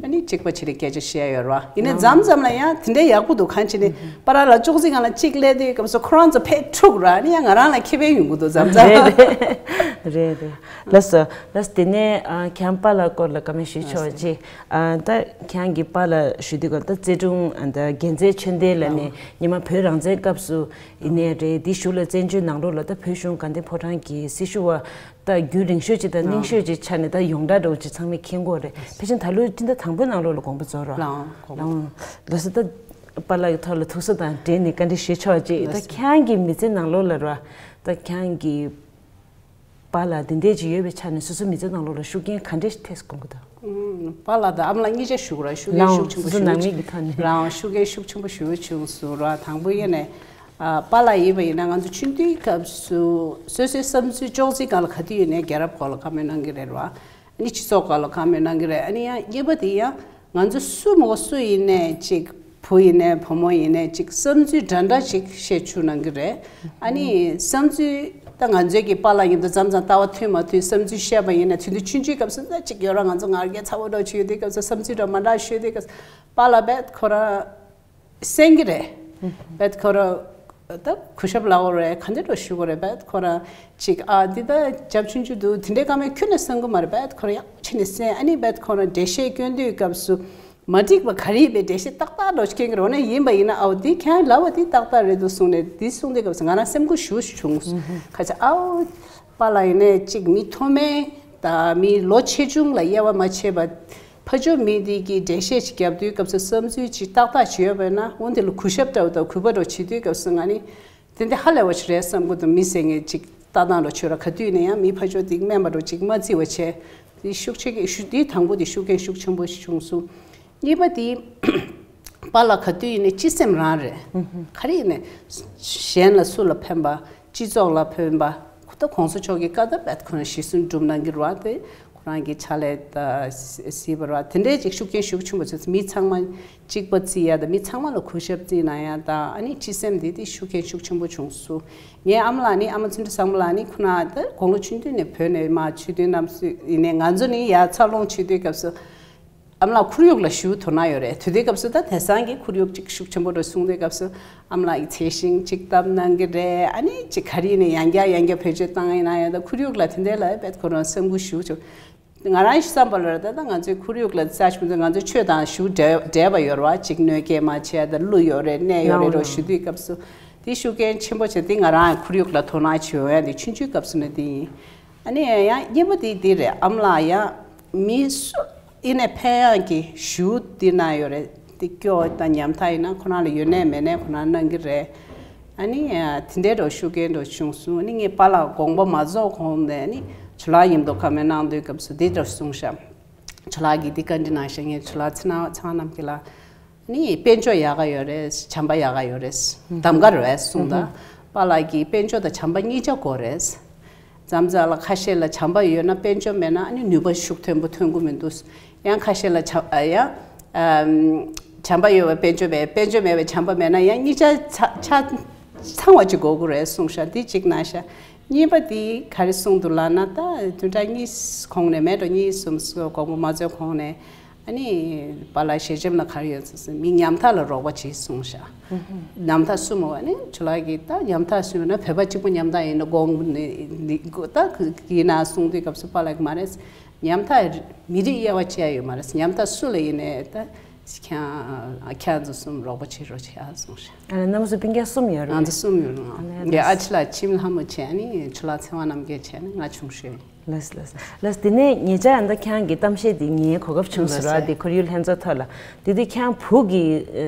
ཨ་ནི་གཅིག་པ་བྱེད་རེས་སྐད་ཆ་བཤད་ཡོད་རེད་བ། ཡིན་ནའི་མཚམས་མཚམས་ལ་ཡང་དེ་འདྲའི་ཡག་པོ་འདུག་གང་བྱས་ནས་པ་ར་ལ་ཅོག་ཙེ་སྒང་ལ་གཅིག་སླེབས་དུས་སྐབས་སུ་ཁོ་རང་ཚོ་ཕེབས་འཁྲུག་ར། ཨ་ནི་ཡང་ང་རང་ལ་ཁེ་ཕན་ཡོང་གི་འདུག་མཚམས་མཚམས། རེད་རེད་རེད། ལགས་སོ། ལགས་སོ། དེ་ནས་ཨ་ཁྱེད་རང་པཱ་ལགས་སྐོར་ལ་བཀའ་མོལ་ཞུས་ཆོག་ཅེས། ཨ་ད་ཁྱེད་རང་གི་པཱ་ལགས་ཞུ་དུས་སྐབས་ད་རྩེ་དྲུང་ཨ་ད་རྒྱལ་མཚན་ཆོས་ལྡན་ལགས་ནས་ཉི་མ་བོད་རང་བཙན་སྐབས་སུ་ཡིན་ནའི་རེད། དེའི་གཞུག་ལ་བཙན་བྱོལ་ནང་ལོགས་ལ་ད་བོད་གཞུང་དགའ་ལྡན་ཕོ་བྲང་གི་སྲི་ཞུ་བ་ད་རྒྱུན་རིང་ཤོས་ཅིག་དང་རྙིང་ཤོས་ཅིག་ཆགས་ནས་ད་ཡོངས་གྲགས་འདྲ་བོ་ཅིག་ཚང་མས་མཁྱེན་གྱི་ཡོད་རེད། ཕལ་ཆེར་ད་ལོའི་སྤྱི་ཟླ་དང་པོའི་ནང་ལོགས་ལ་དགོངས་པ་རྫོགས་རོགས། ལགས་འོང་། ལགས་སོ། ད་པཱ་ལགས་ཀྱི་ཐོག་ལ་ཐུགས་གསོ་དང་འབྲེལ་ནས་བཀའ་འདྲི་ཞུས་ཆོག་ཅེས། ད་ཁྱེད་རང་གི་མི་ཚེ་ནང་ལོགས་ལ་ར་ད་ཁྱེད་རང་གི་པཱ་ལགས་འདི་འདྲས་ཅིག་ཡོད་པའི་ཆ་ནས་སོ་སོའི་མི་ཚེ་ནང་ལོགས་ལ་ཤུགས་རྐྱེན་ག་འདྲས་ཐེབས་དགོངས་ཀྱི་འདུག་ཨུམ། པཱ་ལགས་དང་ཨ་མ་ལགས་གཉིས་ཆ་ཞུ་དགོས་ར། ཤུགས་རྐྱེན་ལའང་ཤུགས་ཆེན་པོ་སོ་སོ་ཞུ་ནང་མི་གི་ཐོག་ནས་ལའང་ཤུགས་རྐྱེན་ཤུགས་ཆེན་པོ་ཞུ་བྱུང་སོང་ར། དང་པོ་ཡིན་ནས་ཨ་པཱ་ལགས་ཡིན་པ་ཡིན་ན་ང་ཚོ་ཆུང་དུས་སྐབས་སུ་སོ་སོའི་བསམ་ཚུལ་ཅོག་ཙེ་སྒང་ལ་ག་དུས་ཡིན་ནའི་རྒྱལ་རབས་སྐོར་ལ་བཀའ་མོལ་གནང་གི་རེད་ར། ཨ་ནི་སྤྱི་ཚོགས་སྐོར་ལ་བཀའ་མོལ་གནང་གི་རེད། ཨ་ནི་ཡང་གཉིས་པ་དེ་ཡང་ང་ཚོ་སུ་མོ་སུ་ཡིན་ནའི་ཅིག་བུ་ཡིན་ནའི་བུ་མོ་ཡིན་ནའི་ཅིག་བསམ་ཚུལ་འདྲ་འདྲ་ཅིག་བཤད་བཅུག་གནང་གི་རེད། ཨ་ནི་བསམ་ཚུལ་ད་ང་ཚོའི་གི་པཱ་ལགས་མཉམ་དུ་མཚམས་མཚམས་ལྟ་བ་མཐུན་མ་མཐུན་བསམ་ཚུལ་བཤད་པ་ཡིན་ན་དེ་དུས་ཆུང་ཆུང་སྐབས་སུ་ད་ཅིག་ཡོད་ར། ང་ཚོ་ངར་སྐད་ཚ་བོ་འདྲ་བྱེད་ཡོད་དུས་སྐབས་སུ་བསམ་ཚུལ་འདྲ་མ་འདྲ་ཤོད་དུས་སྐབས་སུ་པཱ་ལགས་རྦད་ཁོ་རང་གསན་གི་རེད། རྦད་ཁོ་རང་ད་གུས་ཞབས་ལབ་དགོས་རེད་ག་འདྲ་འདྲ་ཞུ་དགོས་རེད། རྦད་ཁོ་རང་ཅིག་ཨ་འདི་ད་རྒྱབ་ཆུང་ཆུང་འདུག་དེ་འདྲའི་བཀའ་མོལ་ཁྱོན་ནས་གསན་གི་མ་རེད། རྦད་ཁོ་རང་ཡག་ཕྱིན་ནས་གསན། ཨ་ནི་རྦད་ཁོ་རང་འགྲེལ་བཤད་སྐྱོན་དུས་སྐབས་སུ་མ་འགྲིག་པ་ག་རེ་ཡིན་པའི་འགྲེལ་བཤད་ཏག་ཏག་འདྲ་ཞིག་སྐྱོན་གི་རེད། འོ་ན་ཡིན་པ་ཡིན་ན་ཨའོ་འདི་ཁྱེད་རང་ལབ་པ་འདི་ཏག་ཏག་རེད་འདུག་གསུངས་ནས་འདི་གསུངས་དུས་སྐབས་སུ་ང་རང་སེམས་འགུལ་ཞེ་པོ་ཞིག་བྱུང་། ཁ་ཆེ་ཨའོ་པཱ་ལགས་ཡིན་ནའི་ཅིག་མི་མཐོ་དམན་ད་མི་ལོ་ཆེ་ཆུང་ལ་དབྱེ་བ་མ་ཕྱེ་བར་ཕ་ཇོ་མི་འདི་གི་འགྲེལ་བཤད་ཅིག་རྒྱབ་དུས་སྐབས་སུ་བསམ་ཚུལ་ཅིག་ཏག་ཏག་ཅིག་ཡོད་པ་ཡིན་ན་འོ་འདི་ལ་གུས་ཞབས་འདྲ་བོ་དང་གུས་པ་འདྲ་བོ་བྱེད་དུས་སྐབས་སུ་ང་ནི། དེ་འདི་ཧ་ལས་པ་ཞིག་རེད་བསམ་གྱི་འདུག་མི་ཟེར་མཁན་ཅིག་ལྟ་སྟངས་འདྲ་བྱོས་ར་ག་དུས་ནས་ཡང་མི་ཕར་ཕྱོགས་དེ་དམན་པ་འདྲ་ཅིག་མ་བརྩི་བ་བྱས། དེ་ཤུགས་ཆེ་གི་ཤུགས་དེ་དང་པོ་དེ་ཤུགས་རྐྱེན་ཤུགས་ཆེན་པོ་ཞིག་བྱུང་སོང་། གཉིས་པ་དེ་པཱ་ལགས་ག་དུས་ཡིན་ནའི་སྤྱི་སེམས་རང་རེད། ག་རེ་ཡིན་ནའི་གཞན་ལ་སུ་ལ་ཕན་པ་སྤྱི་ཚོགས་ལ་ཕན་པ་ཁོ་ད་གོང་ས་མཆོག་གི་བཀའ་ད་རྦད་ཁོ་ན་གཞི་བཟུང་སྒྲུབ་གནང་གི་རེད་བ། དེ་ རང་གི་ཕྱག་ལས་ད་སྲིད་པ་ར་དེ་འདྲའི་ཅིག་ཤུགས་རྐྱེན་ཤུགས་ཆེན་པོ་བྱུང་སོང་། མི་ཚང་མ་གཅིག་པ་བརྩི་ཡ་དང་མི་ཚང་མ་ལ་གུས་ཞབས་བརྩི་གནང་ཡ་དང་ཨ་ནི་སྤྱི་སེམས་དེ་དེ་ཤུགས་རྐྱེན་ཤུགས་ཆེན་པོ་བྱུང་སོང་། ངའི་ཨ་མ་ལགས་ནི་ཨ་མ་ཚུལ་ཁྲིམས་བཟང་པོ་ལགས་ནི་ཁོ་ན་ད་དགུང་ལོ་ཆུང་དུས་ནས་བོད་ནས་མར་ཆོས་དོན་རྣམས་སུ་ཡིན་ནས་ང་ཚོ་ནི་ཡར་འཚར་ལོངས་བྱེད་དུས་སྐབས་སུ། ཨ་མ་ལགས་ཁོར་ཡུག་ལ་ཞེ་པོ་དོ་སྣང་ཡོད་རེད། དེ་དུས་སྐབས་སུ་ད་དེང་སང་གི་ཁོར་ཡུག་ཅིག་ཤུགས་ཆེན་པོ་རེད་གསུངས་དུས་སྐབས་སུ་ཨ་མ་ལགས་ཀྱི་ཚད་ཤིང་ཅིག་བཏབ་གནང་གི་རེད། ཨ་ནི་ཅིག་ག་རེ་ཡིན་ནའི་ཡང་བསྐྱར་ཡང་བསྐྱར་བེད་སྤྱོད་བཏང་ཡིན་ན་ཡང་ད་ཁོར་ཡུག་ལ་དེ་འདྲ་ལ་དཔེ་ཁོ་རང་བསམ་དགུ་ཞེ་པོ་བྱུང་། ང་རང་བསམ་པ་ལ་ད་ད་ང་ཚོའི་ཁོར་ཡུག་ལ་རྩ་ཆེན་པོ་ང་ཚོའི་ཆོས་དང་ཞེ་པོ་འབྲེལ་འབྲེལ་བ་ཡོད་རེད་བ། ཅིག་གནོད་སྐྱེལ་མ་བྱས་ད་གླུ་ཡོད་རེད་གནས་ཡོད་རེད་རོ་ཞུ་དུས་སྐབས་སུ་དེ་ཤུགས་རྐྱེན་ཆེན་པོ་བྱས་དེ་ང་རང་ཁོར་ཡུག་ལ་དོ་སྣང་བྱེད་འོས་ཡ་དེ་ཆུང་ཆུང་སྐབས་སུ་ནས་དེ་ཡིན། ཨ་ནི་ཡང་གཉིས་པ་དེ་འདི་རེད། ཨ་མ་ལགས་ཡང་མི་སུ་ཡིན་ནའི་ཕན་ཡག་གི་ཞུ་འདི་ན་ཡོད་རེད། འདི་སྐྱོ་དང་ཉམ་ཐག་ཡིན་ན་ཁོ་རང་ལ་ཡོད་ནའི་མེད་ནའི་ཁོ་རང་གནང་གི་རེད། ཨ་ནི་དེ་འདྲའི་འགྲོ་ཤུགས་རྐྱེན་འགྲོ་བྱུང་སོང་། ཨ་ནི་ངའི་པཱ་ལགས་དགོངས་པ་མ་རྫོགས་གོང་ནས་ཨ་ནི་ཇུ་ལའི་ཉིན་ཐོ་ཁ་མེད་གནང་དུས་སྐབས་སུ་འདི་འདྲ་གསུངས་ཤག་ཇུ་ལའི་གི་འདི་བཀའ་འདྲི་གནང་ཤག་ངས་ཇུ་ལའི་ཚེ་ན་ཚང་རྣམས་ཀྱི་ལ། ནི་དཔལ་འབྱོར་ཡག་ག་ཡོད་རེད། བྱམས་པ་ཡག་ག་ཡོད་རེད། གདམ་ག་རེད་གསུངས་ད། པཱ་ལགས་ཀྱིས་དཔལ་འབྱོར་དང་བྱམས་པ་གཉིས་ཆ་དགོས་རེད། མཚམས་མཚམས་ལ་ཁ་ཤས་ལ་བྱམས་པ་ཡོད་ན་དཔལ་འབྱོར་མེད་ན་ཨ་ནི་ནུས་པ་ཤུགས་མཐོན་པོ་ཐོན་གི་མི་འདུག་ཡང་ཁ་ཤས་ལ་བྱམས་ཨ་ཡང་བྱམས་པ་ཡོད་པ་དཔལ་འབྱོར་མེད་དཔལ་འབྱོར་མེད་པའི་བྱམས་པ་མེད་ན་ཡང་གཉིས་ཆ་ཆ་ཆ་ཚང་བ་ཅིག་དགོས་ཀྱི་རེད་གསུངས་ཤག་འདི་གཅིག་གནང་ཤག་གཉིས་པ་དེ་ག་རེ་གསུངས་འདུག་ལབ་ན་ད་བདུན་ཕྲག་གཉིས་གོང་ནས་མེད་འགྲོ་གཉིས་གསུམ་དགོངས་པ་མ་རྫོགས་གོང་ནས། ཨ་ནི་པཱ་ལགས་ཞལ་ཆེམས་ལ་ག་རེ་ཡོད་ཟེར་ན་མི་ཉམ་ཐག་ལ་རོགས་པ་བྱེད་གསུངས་ཤག་ཉམ་ཐག་གསུམ་པོ་ཨ་ནི་ཇུ་ལའི་གི་ད་ཉམ་ཐག་གསུམ་ཡོད་ན་བོད་པ་གཅིག་པུ་ཉམ་ཐག་ཡིན་ན་དགོངས་ནི་ད་ཡིན་ན་གསུང་དུས་སྐབས་སུ་པཱ་ལགས་ཀྱིས་མ་རེད། ཉམ་ཐག་མི་རིགས་དབྱེ་བ་ཕྱེ་ཡ་ཡོད་མ་རེད། ཉམ་ཐག་སུ་ལ་ཡིན་ནའི་ད་ཁྱེད་ཁྱེད་ཚོ་གསུམ་རོགས་པ་བྱེད་རོགས་བྱེད་ཨ་གསུངས་ཤག་ཨ་ནི་རྣམ་པ་ཚོ་སྤུན་ཀྱག་གསུམ་ཡོད་རེད། ང་ཚོ་གསུམ་ཡོད་རེད། ཨ་ནི་ཡ་ཨ་ཅེ་ལགས་འཆི་མེད་ལྷ་མོ་བྱས་ཨ་ནི་ཇུ་ལའི་ཚེ་དབང་རྣམ་རྒྱལ་བྱས་ཨ་ནི་ང་ཆུང་ཤོས་ཡིན། ལགས་ལགས་ལགས། དེ་ནས་ཉེ་ཆར་ཡང་ད་ཁྱེད་རང་གི་གཏམ་བཤད་འདི་ཉན་གོ་སྐབས་བྱུང་ཟེར་བ་འདི་ཁོར་ཡུག་ལྷན་ཚོགས་ཐོག་ལ་དེ་དུས་ཁྱེད་རང་བུ་གི་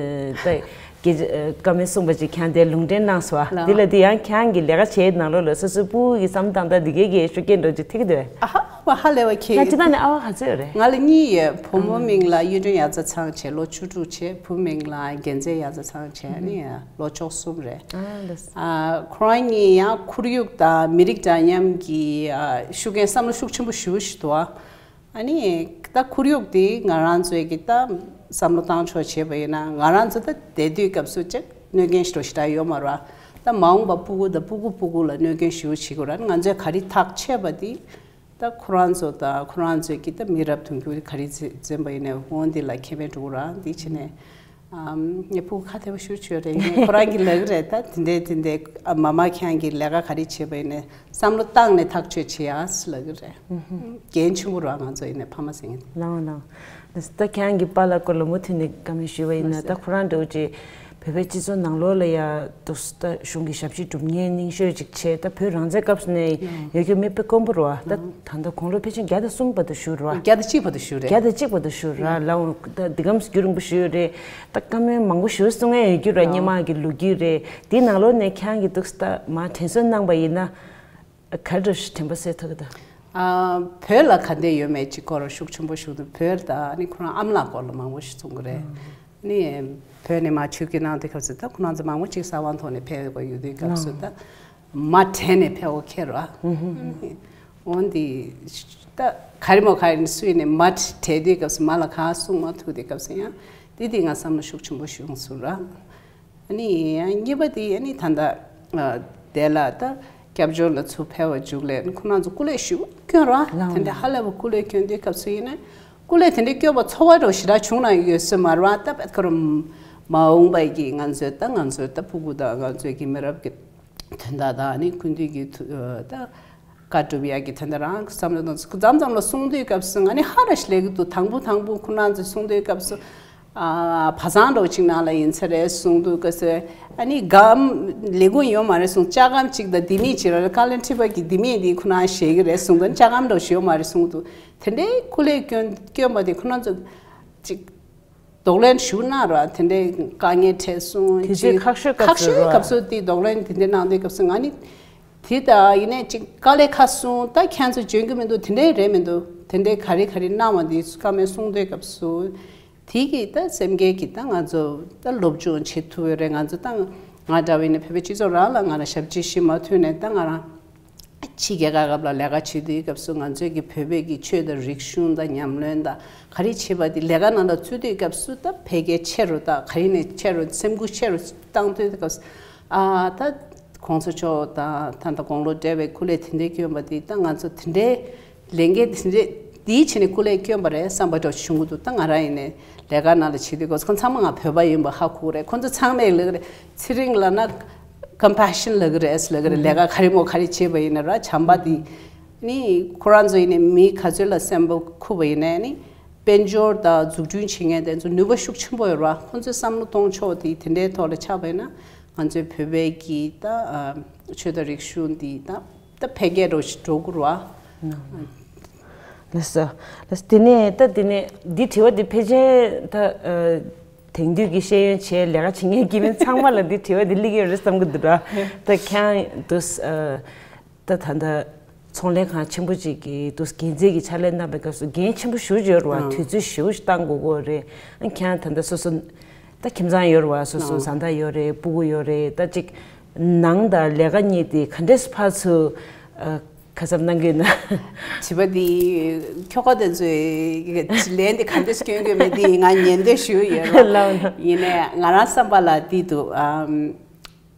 ད་དགེ་བཀའ་མོལ་གསུངས་པ་ཅིག་ཁྱེད་རང་དེ་ལུང་འདྲེན་གནང་སོང་བ་འདི་ལ་དེ་ཡང་ཁྱེད་རང་གི་ལས་ཀ་བྱེད་ནང་ལོགས་ལ་སོ་སོའི་སྤུ་གུ་གི་བསམ་སྟངས་དང་འདི་གའི་གི་ཤུགས་རྐྱེན་འགྲོ་རྒྱུ་ཐིག་འདོད། ཨ་ཧ་བ་ཧ་ལས་བ་ཁྱེད་ང་ཅི་ད་ནས་ཨ་བ་ག་ཚོད་རེད། ང་ལ་གཉིས་ཡོད། བུ་མོ་མིང་ལ་གཡུ་སྒྲོན་ཡ་ཙ་ཚང་བྱས་ལོ་བཅུ་དྲུག་བྱས། བུ་མིང་ལ་རྒྱལ་མཚན་ཡ་ཙ་ཚང་བྱས་ནི་ལོ་བཅུ་གསུམ་རེད། ཨ་ལགས། ཨ་ཁོ་རང་གཉིས་ཡང་ཁོར་ཡུག་དང་མི་རིགས་འདྲ་མཉམ་གྱི་ཨ་ཤུགས་རྐྱེན་བསམ་བློ་ཤུགས་ཆེན་པོ་ཞེ་པོ་ཞིག་འདུག་ཨ་ནི་ད་ཁོར་ཡུག་དེ་ང་རང་ཚོའི་གི་ད་བསམ་བློ་བཏང་ཕྱོགས་བྱས་པ་ཡིན་ན་ང་རང་ཚོ་ད་བསྡད་དུས་སྐབས་སུ་ཅིག་གནོད་སྐྱོན་ཞེ་དྲག་ཞེ་དྲག་ཡོད་མ་རེད་བ། ད་མ་འོངས་པ་སྤུ་གུ་དང་སྤུ་གུ་སྤུ་གུ་ལ་གནོད་སྐྱོན་ཞེ་པོ་བྱེད་དགོས་རེད། ང་ཚོས་ག་རེ་ཐག་ཆོད་པ་དེ། ད་ཁོ་རང་ཚོ་དང་ཁོ་རང་ཚོའི་གི་ད་མི་རབས་དུང་ཕྱུར་ག་རེ་འཛིན་པ་ཡིན་ནའི་འོ་འདི་ལ་ཁེ་ཕན་འགྲོ་གི་རེད། འདི་བྱས་ནས་ཨམ་ངས་ཕྲུ་གུ་ཁ་བདེ་པོ་ཞུ་ཆོག་རེད། ཡིན་ནའི་ཁོ་རང་གི་ལབ་ཀྱི་རེད། ད་དེ་འདྲས་དེ་འདྲས་ཨ་མ་མ་ཁྱེད་རང་གི་ལས་ཀ་ག་རེ་བྱེད་པ་ཡིན་ནའི་བསམ་བློ་བཏང་ནས་ཐག་གཅོད་བྱེད་ཡ་ཟེར་ལབ་ཀྱི་རེད། འགན་ཆེན་པོ་རེད་ང་ཚོ་ཡིན་ནའི་ཕ་མ་ཟེར་མཁན། ལའོ་ལའོ། ད་ཁྱེད་རང་གི་པཱ་ལགས་སྐོར་ལ་མུ་མཐུད་ནས་བཀའ་མོལ་ཞུས་པ་ཡིན་ན་ད་ཁོ་རང་འདྲ་བོ་ཅིག་བོད་པའི་སྤྱི་ཚོགས་ནང་ལོགས་ལ་ཡ་འདུག་ད་གཞུང་གི་ཞབས་ཕྱི་སྒྲུབ་མཁན་རྙིང་ཤོས་ཅིག་བྱས། ད་བོད་རང་བཙན་སྐབས་སུ་ནས་ཡོད་རྒྱུ་མི་དཔེ་དཀོན་པོ་རེད་བ། ད་ད་ལྟ་དགུང་ལོ་ཕལ་ཆེར་བརྒྱ་དང་གསུམ་བར་དུ་བཞུགས་རེད་བ། བརྒྱ་དང་གཅིག་བར་དུ་བཞུགས་རེད། བརྒྱ་དང་གཅིག་བར་དུ་བཞུགས་རེད་ལའོ། ད་འདི་གམ་རྒྱུན་རིང་པོ་བཞུགས་ཡོད་རེད། ད་བཀའ་མོལ་མང་པོ་ཞུ་གསུང་ཡ་ཡོད་རྒྱུ་རེད། སྔོན་མ་གི་ལོ་རྒྱུས་རེད། དེའི་ནང་ལོགས་ནས་ཁྱེད་རང་གིས་འདུག་ད་མར་དྲན་གསོ་གནང་པ་ཡིན་ན། ག་འདྲ་ཞིག་དྲན་པ་གསོས་ཐུབ་ཀྱི་འདུག་ཨ་བོད་ལ་ག་འདྲ་ཡོད་མེད་ཅིག་སྐོར་ཤུགས་ཆེན་པོ་ཞུ་འདུག་བོད་དང་ནི་ཁོ་རང་ཨ་མ་ལགས་སྐོར་ལ་མང་པོ་ཞིག་གསུང་གི་རེད། ནི་བོད་ནས་མར་ཆོས་སྐྱོང་གནང་དུས་སྐབས་སུ་ད་ཁོ་རང་ཚོ་མང་པོ་ཅིག་ས་དབང་ཐོག་ནས་ཕེབས་དགོས་ཡོད་དུས་སྐབས་སུ་ད་མར་བྲོས་ནས་ཕེབས་དགོས་ཁེལ་རོ། འོན་ཏེ་ད་ག་རེ་མོ་ག་རེ་ནས་སུ་ཡིན་ནས་མར་བྲོས་དུས་སྐབས་སུ་མར་ལ་གང་གསུང་མ་ཐུབ་དུས་སྐབས་སུ་ཡང་དེ་དེ་ང་བསམ་བློ་ཤུགས་ཆེན་པོ་ཞིག་འོང་སོང་ར། ཨ་ནི་ཡང་གཉིས་པ་དེ་ཨ་ནི་ད་ལྟ་ཨ་དེ་ལ་ད་སྐྱབས་བཅོལ་ལ་ཚུར་ཕེབས་པ་མཇུག་ལས་ཁོ་རང་ཚོ་སྐུ་ལས་ཞེ་པོ་བསྐྱོན་ར། ལའོ་དེ་འདྲ་ཧ་ལས་པ་སྐུ་ལས་བསྐྱོན་དུས་སྐབས་སུ་ཡིན་ན་སྐུ་ལས་དེ་འདྲ་བསྐྱོན་པ་ཚོར་བ་འདྲ་ཞེ་དྲག་བྱུང་ན་ཡོད་སྲིད་མ་རེད་བ། ད་བད་ཁོ་རང་མ་འོངས་པ་གི་ང་ཚོའི་ད་ང་ཚོའི་ད་ཕྲུ་གུ་དང་ང་ཚོའི་གི་མི་རབས་ཀྱི་དོན་དག་དང་ཨ་ནི་ཀུན་འདུས་ཀྱི་ཐུ་ཨ་ད། བཀའ་སྒྲུབ་ཡག་གི་དོན་དག་རང་བསམ་བློ་གཏོང་ཙམ་ཙམ་ལ་གསུང་དུས་སྐབས་སུ་ང་ནི་ཧ་ར་ཞིག་ལས་ཀྱི་འདུག་དང་པོ་དང་པོ་ཁོ་རང་ཚོས་གསུང་དུས་སྐབས་སུ་ཨ་བ་ཚང་འདྲ་བོ་ཅིག་ནང་ལ་ཡིན་ས་རེད་གསུང་དུས་སྐབས་སུ་ཨ་ནི་སྒམ་ལས་ཁུངས་ཡོད་མ་རེད་གསུང་། ལྕགས་སྒམ་ཅིག་དང་ལྡེ་མིག་ཅིག་ར་ཀ་ལན་ཁྲི་པ་གི་ལྡེ་མིག་འདི་ཁོ་རང་བཞེས་ཀྱི་རེད་གསུང་དུས་ལྕགས་སྒམ་འདྲ་བོ་ཞིག་ཡོད་མ་རེད་གསུང་དུས་དེ་འདྲའི་སྐུ་ལས་བསྐྱོན་བསྐྱོན་པ་དེ་ཁོ་རང་ཚོ་ཅིག་གདོང་ལེན་ཞུ་ན་ར་དེ་འདྲའི་དཀའ་ངལ་འཕྲད་སོང་། དེ་ཚོའི་ཅིག་ཁག་ཤོས་སྐབས་ཁག་སུ་ཤོས་ར་སྐབས་སུ་དེ་གདོང་ལེན་དེ་འདྲ་གནང་དུས་སྐབས་སུ་ང་ནི་དེ་ད་ཡིན་ནའི་ཅིག་དཀའ་ལས་ཁག་སོང་། ད་ཁྱེད་ཚོ་འཇོན་གི་མི་འདུག་དེ་འདྲའི་རེད་མི་འདུག་དེ་འདྲའི་ག་རེ་ག་རེ་གནང་བ་འདི་བཀའ་མོལ་གསུང་དུས་སྐབས་སུ་དེ་གི་ད་སེམས་སྐྱིད་ཀྱི་ད་ང་ཚོ་ད་སློབ་སྦྱོང་བྱེད་ཐུབ་ཡོད་རེད། ང་ཚོ་ད་ང་འདྲ་བ་ཡིན་ན་བོད་པའི་སྤྱི་ཚོགས་རང་ལ་ང་རང་ཞབས་ཕྱི་ཞིག་མ་ཐུབ་ནས་ད་ང་རང་། ཕྱི་རྒྱལ་ཁབ་ལ་ལས་ཀ་བྱེད་དུས་སྐབས་སུ་ང་ཚོའི་གི་བོད་པའི་གི་ཆོས་དང་རིག་གཞུང་དང་ཉམས་ལེན་དང་ག་རེ་བྱེད་པ་དེ་ལས་ཀ་ནང་ལ་ཚུད་དུས་སྐབས་སུ་ད་འཕེལ་རྒྱས་ཆེ་རུ་དང་ག་རེ་ནས་ཆེ་རུ་སེམས་འགུལ་ཆེ་རུ་བཏང་དུས་སྐབས་སུ་ཨ་ད་གོང་ས་མཆོག་དང་ད་ལྟ་དགུང་ལོ་བགྲེས་པའི་སྐུ་ལས་དེ་འདྲའི་བསྐྱོན་པ་དེ་ད་ང་ཚོ་དེ་འདྲའི་ལས་འགན་དེ་འདྲའི་དེའི་ཆེད་ནས་སྐུ་ལས་བསྐྱོན་པ་རེད་བསམ་པ་འདྲ་བྱུང་གི་འདུག་ད་ང་རང་ཡིན་ནས་ལས་ཀ་ནང་ལ་བྱེད་དུས་སྐབས་སུ་ཁོང་ཚང་མ་ང་བོད་པ་ཡིན་པ་ཧ་གོ་གི་རེད། ཁོང་ཚོ་ཚང་མས་ལབ་གི་རེད། ཚེ་རིང་ལབ་ན་compassion ལབ་གི་རེད་ལབ་གི་རེད། ལས་ཀ་ག་རེ་མོ་ག་རེ་བྱས་པ་ཡིན་ན་ར་བྱམས་པ་དེ་ནི་ཁོ་རང་ཚོ་ཡིན་ནས་མི་ག་ཚོད་ལ་སེམས་པ་འཁུ་བ་ཡིན་ནའི་ནི་དཔལ་འབྱོར་དང་འཛུགས་སྐྲུན་བྱེད་མཁན་དེ་ཚོ་ནུས་པ་ཤུགས་ཆེན་པོ་ཡོད་ར། ཁོང་ཚོས་བསམ་བློ་གཏོང་ཕྱོགས་དེ་དེ་འདྲའི་ཐོག་ལ་ཆགས་པ་ཡིན་ན་ང་ཚོའི་བོད་པའི་གི་ད་ཆོས་དང་རིག་གཞུང་འདི་ད་ད་འཕེལ་རྒྱས་འགྲོ་འགྲོ་དགོས་ར། ལགས་སོ། ལགས་སོ། དེ་ནས་ད་དེ་ནས་འདི་དྲི་བ་འདི་ཕལ་ཆེར་ད་ཨ་དེང་དུས་ཀྱི་ཤེས་ཡོན་ཆེ་ལས་ཀ་བྱེད་མཁན་སྐྱེ་དམན་ཚང་མ་ལ་འདི་དྲི་བ་འདི་སླེབས་ཀྱི་ཡོད་རེད་བསམ་གྱི་འདུག་ར། ད་ཁྱེད་རང་འདུག་ཨ་ད་ད་ལྟ་ཚོང་ལས་ཁང་ཆེན་པོ་ཅིག་གི་འདུག་འགན་འཛིན་གྱི་ཕྱག་ལས་གནང་བའི་སྐབས་སུ་འགན་ཆེན་པོ་ཞེ་པོ་ཅིག་ཡོད་རེད་བ། ཨང་། དུས་ཚོད་ཞེ་པོ་ཞིག་བཏང་དགོས་ཀྱི་ཡོད་རེད། ཨ་ཁྱེད་རང་ད་ལྟ་སོ་སོ་ད་ཁྱིམ་ཚང་ཡོད་རེད་བ། སོ་སོ་ཨ་བཟའ་ཟླ་ཡོད་རེད། སྤུ་གུ་ཡོད་རེད། ད་ཅིག་ནང་དང་ལས་ཀ་གཉིས་དེ་ག་འདྲས་ཕར་ཚུར་ཨ་ཁ་གསབ་གནང་གི་ཡོད་ན། བྱིས་པ་དེ་ཁྱོ་ག་དེ་ཚོས་ལན་དེ་ག་འདྲས་སྐྱོན་གྱི་མེད་དེ་ང་ཉན་འདོད་ཞུ་ཡོད་ལ། ལགས་ན། ཡིན་ནའི་ང་རང་བསམ་པ་ལ་དེ་འདུག་ཨམ།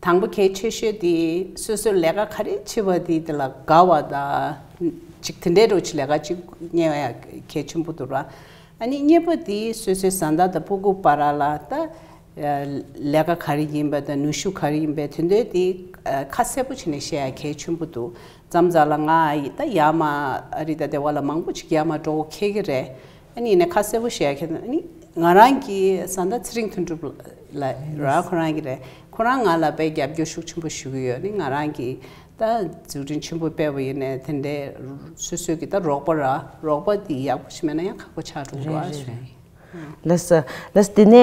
དང་པོ་གལ་ཆེ་ཤོས་དེ་སོ་སོའི་ལས་ཀ་ག་རེ་བྱེད་པ་དེ་དེ་ལ་དགའ་བ་དང་ཅིག་དེ་འདྲའི་རོ་ཅིག་ལས་ཀ་ཅིག་གཉེར་ཡ་གལ་ཆེན་པོ་འདུག་ར། ཨ་ནི་གཉིས་པ་དེ་སོ་སོའི་བཟའ་ཟླ་དང་སྤུ་གུ་བར་ལ་ད་ལས་ཀ་ག་རེ་ཡིན་པ་དང་ནུས་ཤུགས་ག་རེ་ཡིན་པའི་དེ་འདྲའི་དེ་ཁ་གསལ་པོ་བྱས་ནས་བཤད་ཡ་གལ་ཆེན་པོ་འདུག་མཚམས་མཚམས་ལ་ང་ད་ཡར་མར་ཨ་རི་དང་དེ་བ་ལ་མང་པོ་ཅིག་ཡར་མར་འགྲོ་དགོས་འཁེལ་གི་རེད། ཨ་ནི་ཡིན་ནའི་ཁ་གསལ་པོ་བཤད་ཡ་ཁྱེད་ཨ་ནི་ང་རང་གི་བཟའ་ཟླ་ཚེ་རིང་དོན་གྲུབ་ལ་ར་ཁོ་རང་གི་རེད། ཁོ་རང་ང་ལ་དཔེ་རྒྱབ་སྐྱོར་ཤུགས་ཆེན་པོ་ཞུ་གི་ཡོད། ཨ་ནི་ང་རང་གི་ད་འཛུགས་སྐྲུན་ཆེན་པོ་སྤེལ་བ་ཡིན་ནའི་དེ་འདྲའི་སོ་སོའི་གི་ད་རོགས་པ་ར་རོགས་པ་དེ་ཡག་པོ་ཞིག་མེད་ན་ཡང་ཁག་པོ་ཆགས་འགྲོ་གི་རེད་རེད་རེད། ལགས་སོ། ལགས་སོ། དེ་ནས་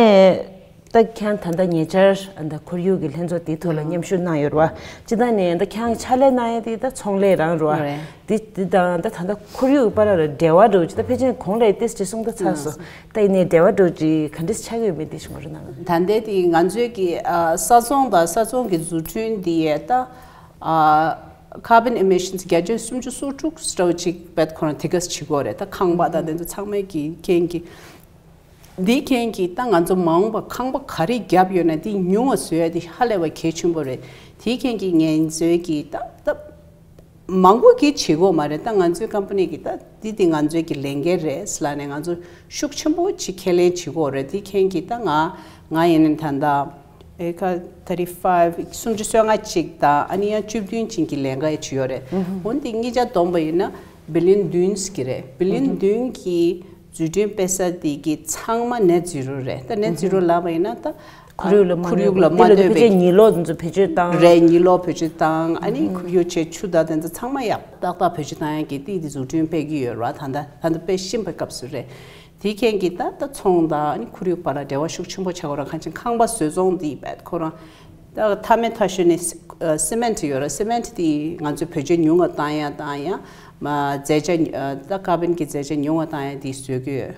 ད་ཁྱེད་ད་ལྟ་ཉེ་ཆར་ད་ཁོར་ཡུག་གི་ལྷན་ཚོགས་དེའི་ཐོག་ལ་མཉམ་ཞུགས་གནང་ཡོད་རེད་བ། སྤྱིར་བཏང་ནས་ད་ཁྱེད་ཕྱག་ལས་གནང་ཡ་དེ་ད་ཚོང་ལས་རང་རེད་བ། རེད། དེ་དེ་དང་ད་ད་ལྟ་ཁོར་ཡུག་བར་ལ་འབྲེལ་བ་འགྲོ་ཅི་ད་ཕལ་ཆེར་གོང་ལ་ཏིས་ཅི་གསུངས་ད་ཚར་སོང་། ད་ཡིན་ནའི་འབྲེལ་བ་འགྲོ་ཅི་ག་འདྲས་ཆགས་ཡོད་མེད་དེ་ཞུ་མ་རེད་ན། ད་ལྟའི་དེ་ང་ཚོའི་གི་ས་ཚོང་དང་ས་ཚོང་གི་བཟོ་སྐྲུན་དེ་ཡས་ད་carbon emissions བརྒྱ་ཆ་སུམ་ཅུ་སོ་དྲུག་ཙམ་ཅིག་བེད་ཁོ་རང་དེ་ག་བྱེད་དགོས་རེད། ད་ཁང་པ་དང་དེ་ཚོ་ཚང་མའི་གི་རྐྱེན་གྱིས། འདིའི་རྐྱེན་གྱིས་ད་ང་ཚོ་མ་འོངས་པ་ཁང་པ་ག་རེ་བརྒྱབ་ཡོད་ན་དེ་ཉུང་བ་བཟོ་ཡ་དེ་ཧ་ལས་པ་གལ་ཆེན་པོ་རེད། དེའི་རྐྱེན་གྱིས་ང་ཚོའི་གི་ད་ད་མང་པོ་གིས་བྱེད་དགོས་མ་རེད། ད་ང་ཚོའི་ཀམ་པ་ནི་གི་ད་འདི་དེ་ང་ཚོའི་གི་ལས་འགན་རེད་ལབ་ནས་ང་ཚོ་ཤུགས་ཆེན་པོ་ཅིག་ཁས་ལེན་བྱེད་དགོས་རེད། དེའི་རྐྱེན་གྱིས་ད་ང་ང་ཡིན་ནའི་ད་ད་ཨེ་ཀ་thirty five སུམ་ཅུ་སོ་ལྔ་ཅིག་དང་ཨ་ནི་ཡང་བཅུ་བདུན་ཅིག་གི་ལས་འགན་ཅིག་ཡོད་རེད། འོན་ཏེ་ཉིས་བརྒྱ་བསྡོམས་པ་ཡིན་ན་བི་ལི་ཡོན་བདུན་ཟེར་གི་རེད། བི་ལི་ཡོན་བདུན་གི་འཛུགས་སྐྲུན་སྤེལ་ས་དེ་གི་ཚང་མ་net zero རེད། ད་net zero ལབ་པ་ཡིན་ན་ད་ཁོར་ཡུག་ལ་མ་ཁོར་ཡུག་ལ་མ་གནོད་པའི་ཕལ་ཆེར་ཉིས་ལོག་དེ་ཚོ་བེད་སྤྱོད་བཏང་། རེད། ཉིས་ལོག་བེད་སྤྱོད་བཏང་། ཨ་ནི་ཁོར་ཡུག་ཆེ་ཆུ་དང་དེ་ཚོ་ཚང་མ་ཡག་ཏག་ཏག་བེད་སྤྱོད་བཏང་ཡག་གི་དེ་དེ་འཛུགས་སྐྲུན་སྤེལ་གི་ཡོད་རེད་བ། ད་ད་ད་སྤེལ་བཞིན་པའི་སྐབས་སུ་རེད། དེའི་རྐྱེན་གྱིས་ད་ལྟ་ཚོང་དང་ཨ་ནི་ཁོར་ཡུག་བར་ལ་འབྲེལ་བ་ཤུགས་ཆེན་པོ་ཆགས་ཀྱི་ཡོད་རེད། གང་ཅི་ཁང་པ་བཟོ་ཚོང་དེ་བེད་ཁོ་རང་ད་མཐའ་མའི་མཐའ་གཞི་ནས་སི་མེན་ཊི་ཡོད་རེད། སི་མེན་ཊི་དེ་ང་ཚོས་བེད་སྤྱོད་ཉུང་བ་བཏང་ཡ་དང་ཡང་མ་རྫས་ཆ་ད་ཀར་བོན་གྱི་རྫས་ཆ་ཉུང་བ་བཏང་ཡ་དེ་བཟོ་གི་ཡོད།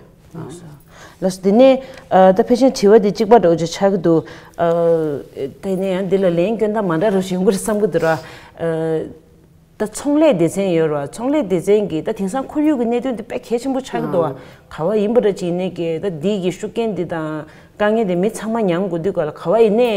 ལགས་སོ། དེ་ནས་ད་ཕལ་ཆེར་དྲི་བ་དེ་གཅིག་པ་འདྲ་བོ་ཅིག་ཆགས་ཀྱི་འདུག་དེ་ནས་ཡང་འདི་ལ་ལན་སྐྱོན་སྟངས་མ་འདྲ་རུ་ཞིག་ཡོང་གི་རེད་བསམ་གྱི་འདུག་ར། ད་ཚོང་ལས་སྡེ་ཚན་ཡོད་རེད་བ། ཚོང་ལས་སྡེ་ཚན་གྱིས་ད་དེང་སང་ཁོར་ཡུག་གི་གནད་དོན་དེ་དཔེ་གལ་ཆེན་པོ་ཆགས་ཀྱི་འདུག་བ། ག་བ་ཡིན་པ་འདྲ་ཅིག་ཡིན་ནའི་གི་ད་འདི་གི་ཤུགས་རྐྱེན་འདི་དང་དཀའ་ངལ་དེ་མི་ཚང་མ་མྱངས་དགོས་དུས་ག་ལ་ག་བ་ཡིན་ནའི་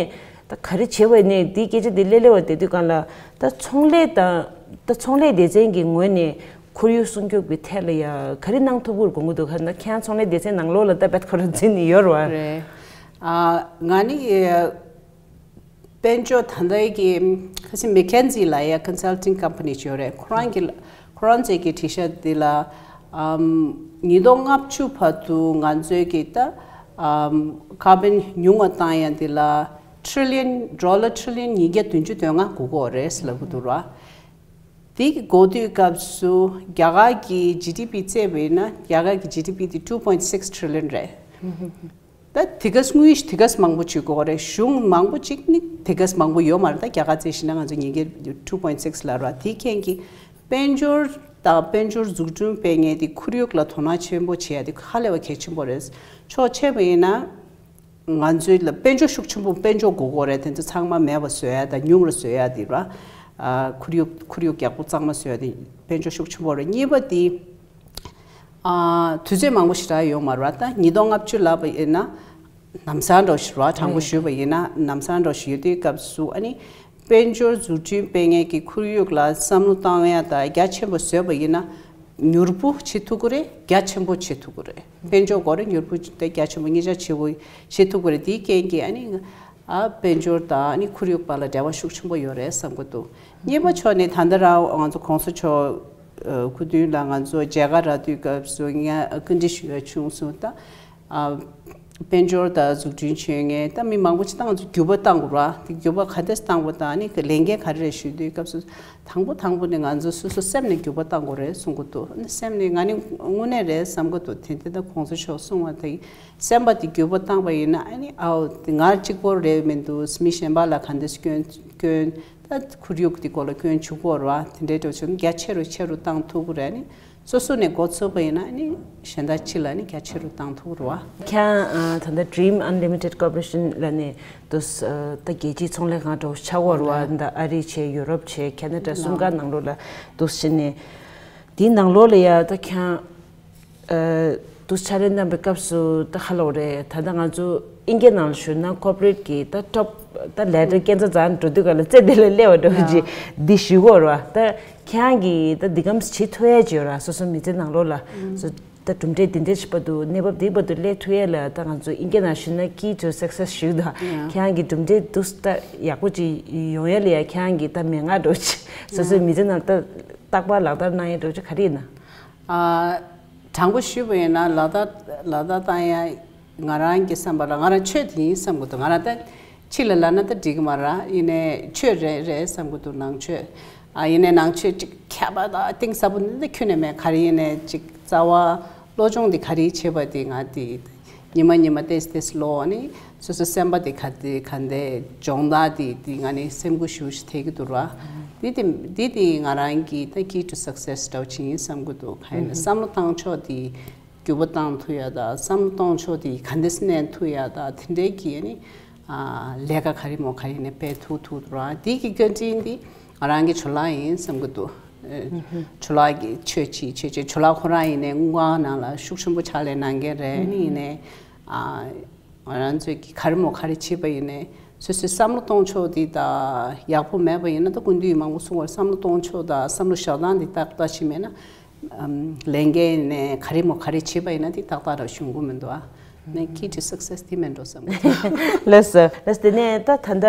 ད་ག་རེ་བྱེད་པ་ཡིན་ནའི་འདིའི་སྐད་ཆ་འདི་སླེབས་སླེབས་པ་བསྡད་དུས་ག་ལ་ད་ཚོང་ལས་དང་ད་ཚོང་ལས་སྡེ་ཚན་གྱི་ངོས་ནས་ཁོར་ཡུག་སྲུང་སྐྱོབ་ཀྱི་ཐད་ལ་ཡ་ག་རེ་གནང་ཐུབ་ཀྱི་རེད་དགོངས་ཀྱི་འདུག་ག་ན་ཁྱེད་རང་ཚོང་ལས་སྡེ་ཚན་ནང་ལོགས་ལ་ད་བེད་ཁོ་རང་འཛུལ་ནས་ཡོད་རེད་བ། རེད། ཨ་ང་ནི། དཔལ་འབྱོར་ད་ལྟའི་གི་ཁ་སང་མེ་ཁན་ཛི་ལབ་ཡ་ཀོན་སལ་ཊིང་ཀམ་པ་ནི་ཅིག་ཡོད་རེད། ཁོ་རང་གི་ཁོ་རང་ཚོའི་གི་དྲི་ཤ་འདི་ལ་ཨམ་ཉིས་སྟོང་ལྔ་བཅུ་བར་དུ་ང་ཚོའི་གི་ད་ཨམ་ཀར་བོན་ཉུང་བ་བཏང་ཡ་འདི་ལ་ཊི་རི་ལི་ཡོན་ཌོ་ལར་ཊི་རི་ལི་ཡོན་ཉིས་བརྒྱ་བདུན་ཅུ་དོན་ལྔ་དགོས་ཀྱི་ཡོད་རེད་ཟེར་ལབ་ཀྱི་འདུག་ར། དེ་གི་འགོ་དུས་སྐབས་སུ་རྒྱ་གར་གྱི་ཇི་ཌི་པི་བརྩིས་པ་ཡིན་ན་རྒྱ་གར་གྱི་ཇི་ཌི་པི་དེ་two point six trillion རེད། ད་དེ་ག་དངུལ་དེ་ག་མང་པོ་བྱེད་དགོས་རེད། གཞུང་མང་པོ་ཅིག་ནི་དེ་ག་མང་པོ་ཡོད་མ་རེད། ད་རྒྱ་གར་རྩིས་ཞིག་ན་ང་ཚོ་ཉིས་བརྒྱ་two point six ལབ་ར། དེའི་རྐྱེན་གྱིས་དཔལ་འབྱོར་དང་དཔལ་འབྱོར་འཛུགས་སྐྲུན་སྤེལ་མཁན་དེ་ཁོར་ཡུག་ལ་དོ་སྣང་ཆེན་པོ་བྱེད་ཡ་དེ་ཧ་ལས་པ་གལ་ཆེན་པོ་རེད། ཕྱོགས་ཆེ་བ་ཡིན་ན་ང་ཚོའི་ལ་དཔལ་འབྱོར་ཤུགས་ཆེན་པོ་དཔལ་འབྱོར་དགོས་དགོས་རེད། དེ་ཚོ་ཚང་མ་མེད་པ་བཟོ་ཡ་དང་ཉུང་རུ་བཟོ་ཡ་དེ་ར། ཨ་ཁོར་ཡུག་ཁོར་ཡུག་ཡག་པོ་གཙང་མ་བཟོ་ཡ་དེ་དཔལ་འབྱོར་ཤུགས་ཆེན་པོ་རེད། གཉིས་པ་དེ་ཨ་དུས་ཚོད་མང་པོ་ཞེ་དྲག་ཡོད་མ་རེད་བ། ད་ཉིས་སྟོང་ལྔ་བཅུ་ལབ་པ་ཡིན་ན་ལམ་སང་འདྲ་ཞིག་རེད་བ། དྲང་པོ་ཞུས་པ་ཡིན་ན་ལམ་སང་འདྲ་ཞིག་ཡོད་དུས་སྐབས་སུ། ཨ་ནི་དཔལ་འབྱོར་འཛུགས་སྐྲུན་སྤེལ་མཁན་གྱི་ཁོར་ཡུག་ལ་བསམ་བློ་བཏང་ཡ་ད་རྒྱ་ཆེན་པོ་བཟོས་པ་ཡིན་ན་མྱུར་པོ་བྱེད་ཐུབ་ཀྱི་རེད། རྒྱ་ཆེན་པོ་བྱེད་ཐུབ་ཀྱི་རེད། དཔལ་འབྱོར་སྐོར་རེད། མྱུར་པོ་དེ་རྒྱ་ཆེན་པོ་གཉིས་ཆ་ཆེ་བོ་བྱེད་ཐུབ་ཀྱི་རེད། དེའི་རྐྱེན་གྱིས་ཨ་ནི་ཨ་དཔལ་འབྱོར་དང་ཨ་ནི་ཁོར་ཡུག་བར་ལ་འབྲེལ་བ་ཤུགས་ཆེན་པོ་ཡོད་རེད་བསམ་གྱི་འདུག་གཉིས་པ་ཕྱོགས་ནས་ད་ལྟ་རང་ང་ཚོ་གོང་ས་མཆོག་སྐུ་མདུན་ལ་ང་ཚོ་མཇལ་ཁ་རག་དུས་སྐབས་སུ་ངས་བཀའ་འདྲི་ཞུ་ཡ་བྱུང་སོང་། ད་ཨ་དཔལ་འབྱོར་དང་འཛུགས་སྐྲུན་བྱེད་མཁན་ད་མི་མང་པོ་ཅིག་ད་ང་ཚོ་འགྱུར་བ་གཏང་དགོས་ར། དེ་འགྱུར་བ་ག་འདྲས་གཏང་དགོས་དང་ཨ་ནི་ལས་འགན་ག་རེ་རེད་ཞུ་དུས་སྐབས་སུ། དང་པོ་དང་པོ་ནི་ང་ཚོ་སོ་སོ་སེམས་ནས་འགྱུར་བ་གཏང་དགོས་རེད་གསུང་གི་འདུག་ཨ་ནི་སེམས་ནས་ང་ནི་དངོས་གནས་རེད་བསམ་གི་འདུག་དེ་འདི་ད་གོང་ས་མཆོག་གསུང་བ་དེ་སེམས་པ་དེ་འགྱུར་བ་བཏང་པ་ཡིན་ན། ཨ་ནི་ཨའོ་དེ་ང་གཅིག་པོ་རེད་མི་འདུག་མི་གཞན་པ་ལ་ག་འདྲས་སྐྱོན་སྐྱོན། ད་ཁོར་ཡུག་དེ་སྐོར་ལ་སྐྱོན་བྱུང་གི་རེད་བ། དེ་འདྲའི་འདྲ་བྱུང་རྒྱ་ཆེ་རུ་ཆེ་རུ་བཏང་ཐུབ་ཀྱི་རེད། ཨ་ནི་སོ་སོ་ནས་འགོ་ཚུགས་པ་ཡིན་ན་ཨ་ནི་གཞན་དག་ཕྱི་ལ་ནི་རྒྱ་ཆེ་རུ་བཏང་ཐུབ་ཀྱི་རེད་བ། ཁྱེད་ཨ་ད་ལྟ་Dream Unlimited Corporation ལ་ནི་དུས་ད་རྒྱལ་སྤྱིའི་ཚོང་ལས་ཁང་འདྲ་བོ་ཆགས་ཀྱི་རེད་བ། ད་ཨ་རི་བྱས། ཡུ་རོབ་བྱས། ཁེ་ན་ཌ། གསུམ་ཀ་ནང་ལོགས་ལ་འདུག་སེ་བྱས་ནས། དེའི་ནང་ལོགས་ལ་ཡ་ད་ཁྱེད་ཨ་དུས་ཕྱག་ལས་གནང་པའི་སྐབས་སུ་ད་ཧ་ལོ་རེད། ད་ལྟ་ང་ཚོ་ཨིན་སྐད་ནང་ལ་ཞུ་ན་ཀོར་པོ་རེ་ཊི་གི་ད་ཊོབ་ད་ལེ་ཌར་སྐས་འཛེག་འཛེག་འགྲོ་དུས་ག་ལ་རྩེ་དེ་ལ་སླེབས་པ་འདྲ་བོ་ཅིག་འདི་ཞུ་གི་ཡོད་རེད་བ། ད་ཁྱེད་རང་གིས་ད་འདི་གམ་བྱེད་ཐུབ་ཡ་ཅིག་ཡོད་ར། སོ་སོ་མི་ཚེ་ནང་ལོགས་ལ་སོ་ད་གྲུབ་འབྲས་འདི་འདྲ་ཞིག་བར་དུ་གནས་བབ་འདི་བར་དུ་སླེབས་ཐུབ་ཡ་ལ་ད་ང་ཚོ་ཨིན་སྐད་ནང་ཞུ་ན་key to success ཞུ་ད། ཁྱེད་རང་གི་གྲུབ་འབྲས་འདུག་ད་ཡག་པོ་ཅིག་ཡོང་ཡ་ལ་ཡ་ཁྱེད་རང་གི་ད་མན་ངག་འདྲ་བོ་ཅིག་སོ་སོའི་མི་ཚེ་ནང་ད་རྟག་པར་ལག་བསྟར་གནང་ཡ་འདྲ་བོ་ཅིག་ག་རེ་ཡིན་ན། ཨ་དྲང་པོ་ཞུས་པ་ཡིན་ན་ལག་བསྟར་ལག་བསྟར་བཏང་ཡ་ང་རང་གི་བསམ་པ་ལ་ང་རང་ཆོས་དེ་ཡིན་བསམ་གི་འདུག་ང་རང་ད་ཕྱི་ལ་ལབ་ན་ད་འགྲིག་གི་མ་རེད། ཡིན་ནའི་ཆོས་རེད་རེད་བསམ་གི་འདུག་ནང་ཆོས། ཨ་ཡིན་ནའི་ནང་ཆོས་ཅིག་མཁས་པ་དང་གཏིང་ཟབ་པོ་འདི་འདྲ་ཁྱོན་ནས་མེད། ག་རེ་ཡིན་ནའི་ཅིག་རྩ་བ་བློ་སྦྱོང་འདི་ག་རེ་བྱེད་པ་དེ་ང་དེ་ཉི་མ་ཉི་མ་ཏེས་ཏེས་ལོ་ནི། སོ་སོའི་སེམས་པ་དེ་ག་དེ་ག་འདྲའི་སྦྱོང་བརྡར་དེ་དེ་ང་ནི་སེམས་འགུལ་ཞེ་པོ་ཞིག་ཐེབས་ཀྱི་འདུག་ར། དེ་དེ་དེ་དེ་ང་རང་གི་ད་key to success འདྲ་བོ་ཅིག་ཡིན་བསམ་གྱི་འདུག་གང་ཡིན་ན་བསམ་བློ་བཏང་ཕྱོགས་དེ་འགྱུར་བ་བཏང་ཐུབ་ཡ་དང་། བསམ་བློ་གཏོང་ཕྱོགས་དེ་ག་འདྲས་གནས་ཐུབ་ཡ་དང་། དེ་འདྲའི་གི་ནི་ཨ་ལས་ཀ་ག་རེ་མོ་ག་རེ་ནས་སྤེལ་ཐུབ་ཐུབ་འདུག་ར། དེ་གི་བཀའ་དྲིན་དེ་ང་རང་གི་ཇོ་ལགས་ཡིན་བསམ་གྱི་འདུག་ཨ་ཇོ་ལགས་ཀྱི་ཆོས་ཅིག་ཆོས་ཅིག་ཇོ་ལགས་ཁོ་རང་ཡིན་ནའི་དངུལ་ཁང་ནང་ལ་ཤུགས་ཆེན་པོ་ཕྱག་ལས་གནང་མཁན་རེད། ནི་ཡིན་ནའི་ཨ། ང་རང་ཚོས་ཀྱི་ག་རེ་མོ་ག་རེ་བྱེད་པ་ཡིན་ནའི་སོ་སོའི་བསམ་བློ་གཏོང་ཕྱོགས་འདི་དང་ཡག་པོ་མེད་པ་ཡིན་ན། ད་སྐུ་མདུན་མང་པོ་གསུང་བར་བསམ་བློ་གཏོང་ཕྱོགས་དང་བསམ་བློ་བཞག་སྟངས་འདི་ཏག་ཏག་ཞིག་མེད་ན། ཨམ་ལས་འགན་ནས་ག་རེ་མོ་ག་རེ་བྱེད་པ་ཡིན་ན་དེ་ཏག་ཏག་ར་ཞུ་དགོས་མི་འདུག་ཨ། ནས་key to success དེ་མེད་འགྲོ་བསམ་གི་འདུག་ལགས་སོ། ལགས་སོ། དེ་ནས་ད་ད་ལྟ་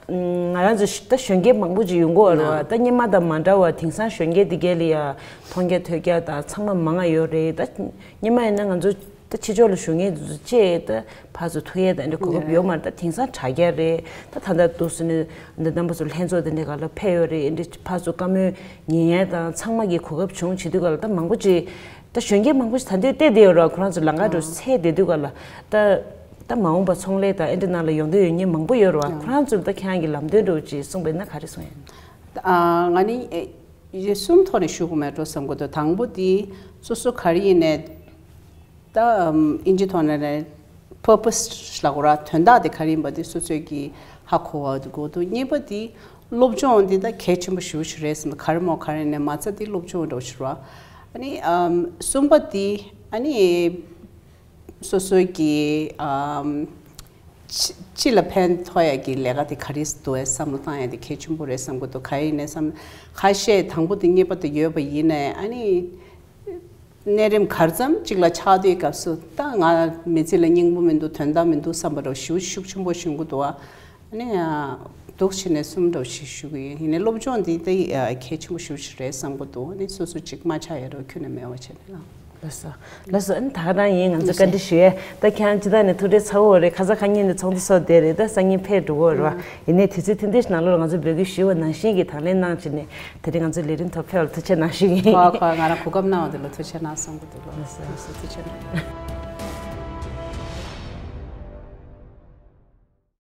ང་རང་ཚོ་ད་གཞོན་སྐྱེས་མང་པོ་ཅིག་ཡོང་གི་ཡོད་རེད་བ། ད་སྔོན་མ་དང་མ་འདྲ་བ་དེང་སང་གཞོན་སྐྱེས་འདི་གས་ལ་ཡ་མཐོང་རྒྱ་ཐོས་རྒྱ་དང་ཚང་མ་མང་ང་ཡོད་རེད། ད་སྔོན་མ་ཡིན་ན་ང་ཚོ་ད་ཕྱི་ཕྱོགས་ལ་བཞུགས་མཁན་དེ་ཚོ་བཅས་ད་ཕར་ཚུར་ཐུག་ཡས་དང་འདྲ་གོ་སྐབས་ཡོད་མ་རེད། ད་དེང་སང་དྲ་རྒྱ་རེད། ད་ད་ལྟ་འདུག་སེ་ནས་འདི་རྣམ་པ་ཚོ་ལྷན་ཚོགས་དེ་འདྲ་ག་ལ་ཕེབས་ཡོད་རེད། འདི་ཕར་ཚུར་བཀའ་མོལ་ཉན་ཡས་དང་ཚང་མ་གི་གོ་སྐབས་བྱུང་བྱེད་དུས་ག་ལ་ད་མང་པོ་ཅིག་ད་གཞོན་སྐྱེས་མང་པོ་ཞིག་ད་ལྟ་བལྟས་བསྡད་ཡོད་རེད། ཁོ་རང་ཚོ་ལམ་ཁ་འགྲོ་ཚད་བསྡད་དུས་ག་ལ་ད་ད་མ་འོངས་པ་ཚོང་ལས་དང་ཨེ་འདྲ་ནང་ལ་ཡོང་འདོད་ཡོད་མཁན་མང་པོ་ཡོད་རེད་བ། ཁོ་རང་ཚོར་ད་ཁྱེད་རང་གི་ལམ་སྟོན་འདྲ་བོ་ཅིག་གསུངས་པ་ཡིན་ན་ག་རེ་གསུང་ཡ་ཡིན། ཨ་ང་ནི་ཨེ་གསུམ་ཐོག་ནས་ཞུ་དགོས་མེད་འགྲོ་བསམ་གི་འདུག་དང་པོ་དེ་སོ་སོ་ག་རེ་ཡིན་ནའི་ད་ཨམ་ཨིན་ཇི་ཐོག་ནས་ནས་purpose ལབ་དགོས་ར། དོན་དག་དེ་ག་རེ་ཡིན་པ་དེ་སོ་སོས་ཀྱིས་ཧ་གོ་བ་དགོས་འདུག་གཉིས་པ་དེ་སློབ་སྦྱོང་འདི་ད་གལ་ཆེན་པོ་ཞེ་པོ་ཞིག་རེད་བསམ། ག་རེ་མོ་ག་རེ་ནས་མ་རྩ་དེ་སློབ་སྦྱོང་འདྲ་བོ་ཞིག་རེད་བ། ཨ་ནི་ཨམ་གསུམ་པ་དེ་ཨ་ནི་སོ་སོའི་གི་ཨམ་ཕྱི་ཕྱི་ལ་ཕན་ཐོགས་ཡ་གི་ལས་ཀ་དེ་ག་རེ་འདུག་ཨེ་བསམ་བློ་བཏང་ཡ་དེ་གལ་ཆེན་པོ་རེད་བསམ་གི་འདུག་ག་ཡིན་ནས་བསམ་ཁ་ཤས་དང་པོ་དེ་གཉིས་པ་དེ་ཡོད་པ་ཡིན་ནའི་ཨ་ནི། གནས་རིམ་ག་ཙམ་ཅིག་ལ་ཆགས་དུས་སྐབས་སུ་ད་ང་མི་ཚེ་ལ་སྙིང་པོ་མི་འདུག་དོན་དག་མི་འདུག་བསམ་པ་རོ་ཞེ་པོ་ཤུགས་ཆེན་པོ་ཞུ་གི་འདུག་ཨ་ནི་འདུག་བྱས་ནས་གསུམ་འདྲ་ཞིག་ཞུ་གི་ཡིན། ཡིན་ནའི་སློབ་སྦྱོང་འདི་ད་གལ་ཆེན་པོ་ཞེ་པོ་ཞིག་རེད་བསམ་གི་འདུག་ཨ་ནི་སོ་སོ་ཅིག་མ་ཆགས་ཡ་རོ་ཁྱོན་ནས་མེད་པ་བྱས་ནས་ལ། ལགས་སོ། ལགས་སོ། ཨ་ནི་ད་ག་རང་ཡིན། ང་ཚོ་བཀའ་འདྲི་ཞུ་ཡས་ད་ཁྱེད་རང་སྤྱི་བཏང་ནས་ཐུགས་ཁྲལ་ཚ་བོ་རེད། ཁ་སང་ཁ་ཉིན་ནས་ཚོགས་འདུ་ཚོགས་བསྡད་རེད། ད་སང་ཉིན་ཕེབས་འགྲོ་གི་རེད་བ། ཡིན་ནའི་དུས་ཚོད་ཐུང་ཐུང་ཞིག་ནང་ལོགས་ལ་ང་ཚོ་འབོད་སྐུལ་ཞུས་པ་ནང་བཞིན་གྱི་དང་ལེན་གནང་བྱས་ནས་དེ་རིང་ང་ཚོའི་ལས་རིམ་ཐོག་ཕེབས་པར་ཐུགས་རྗེ་གནང་ཞུ་གི་ཡིན། ཁོ་ཁོ་ང་རང་གོ་སྐབས་གནང་བ་དེ་ལ་ཐུགས་རྗེ་གནང་བསམ་གི་འདུག་ལགས་སོ། ལགས་སོ། ཐུགས་རྗེ་གནང་།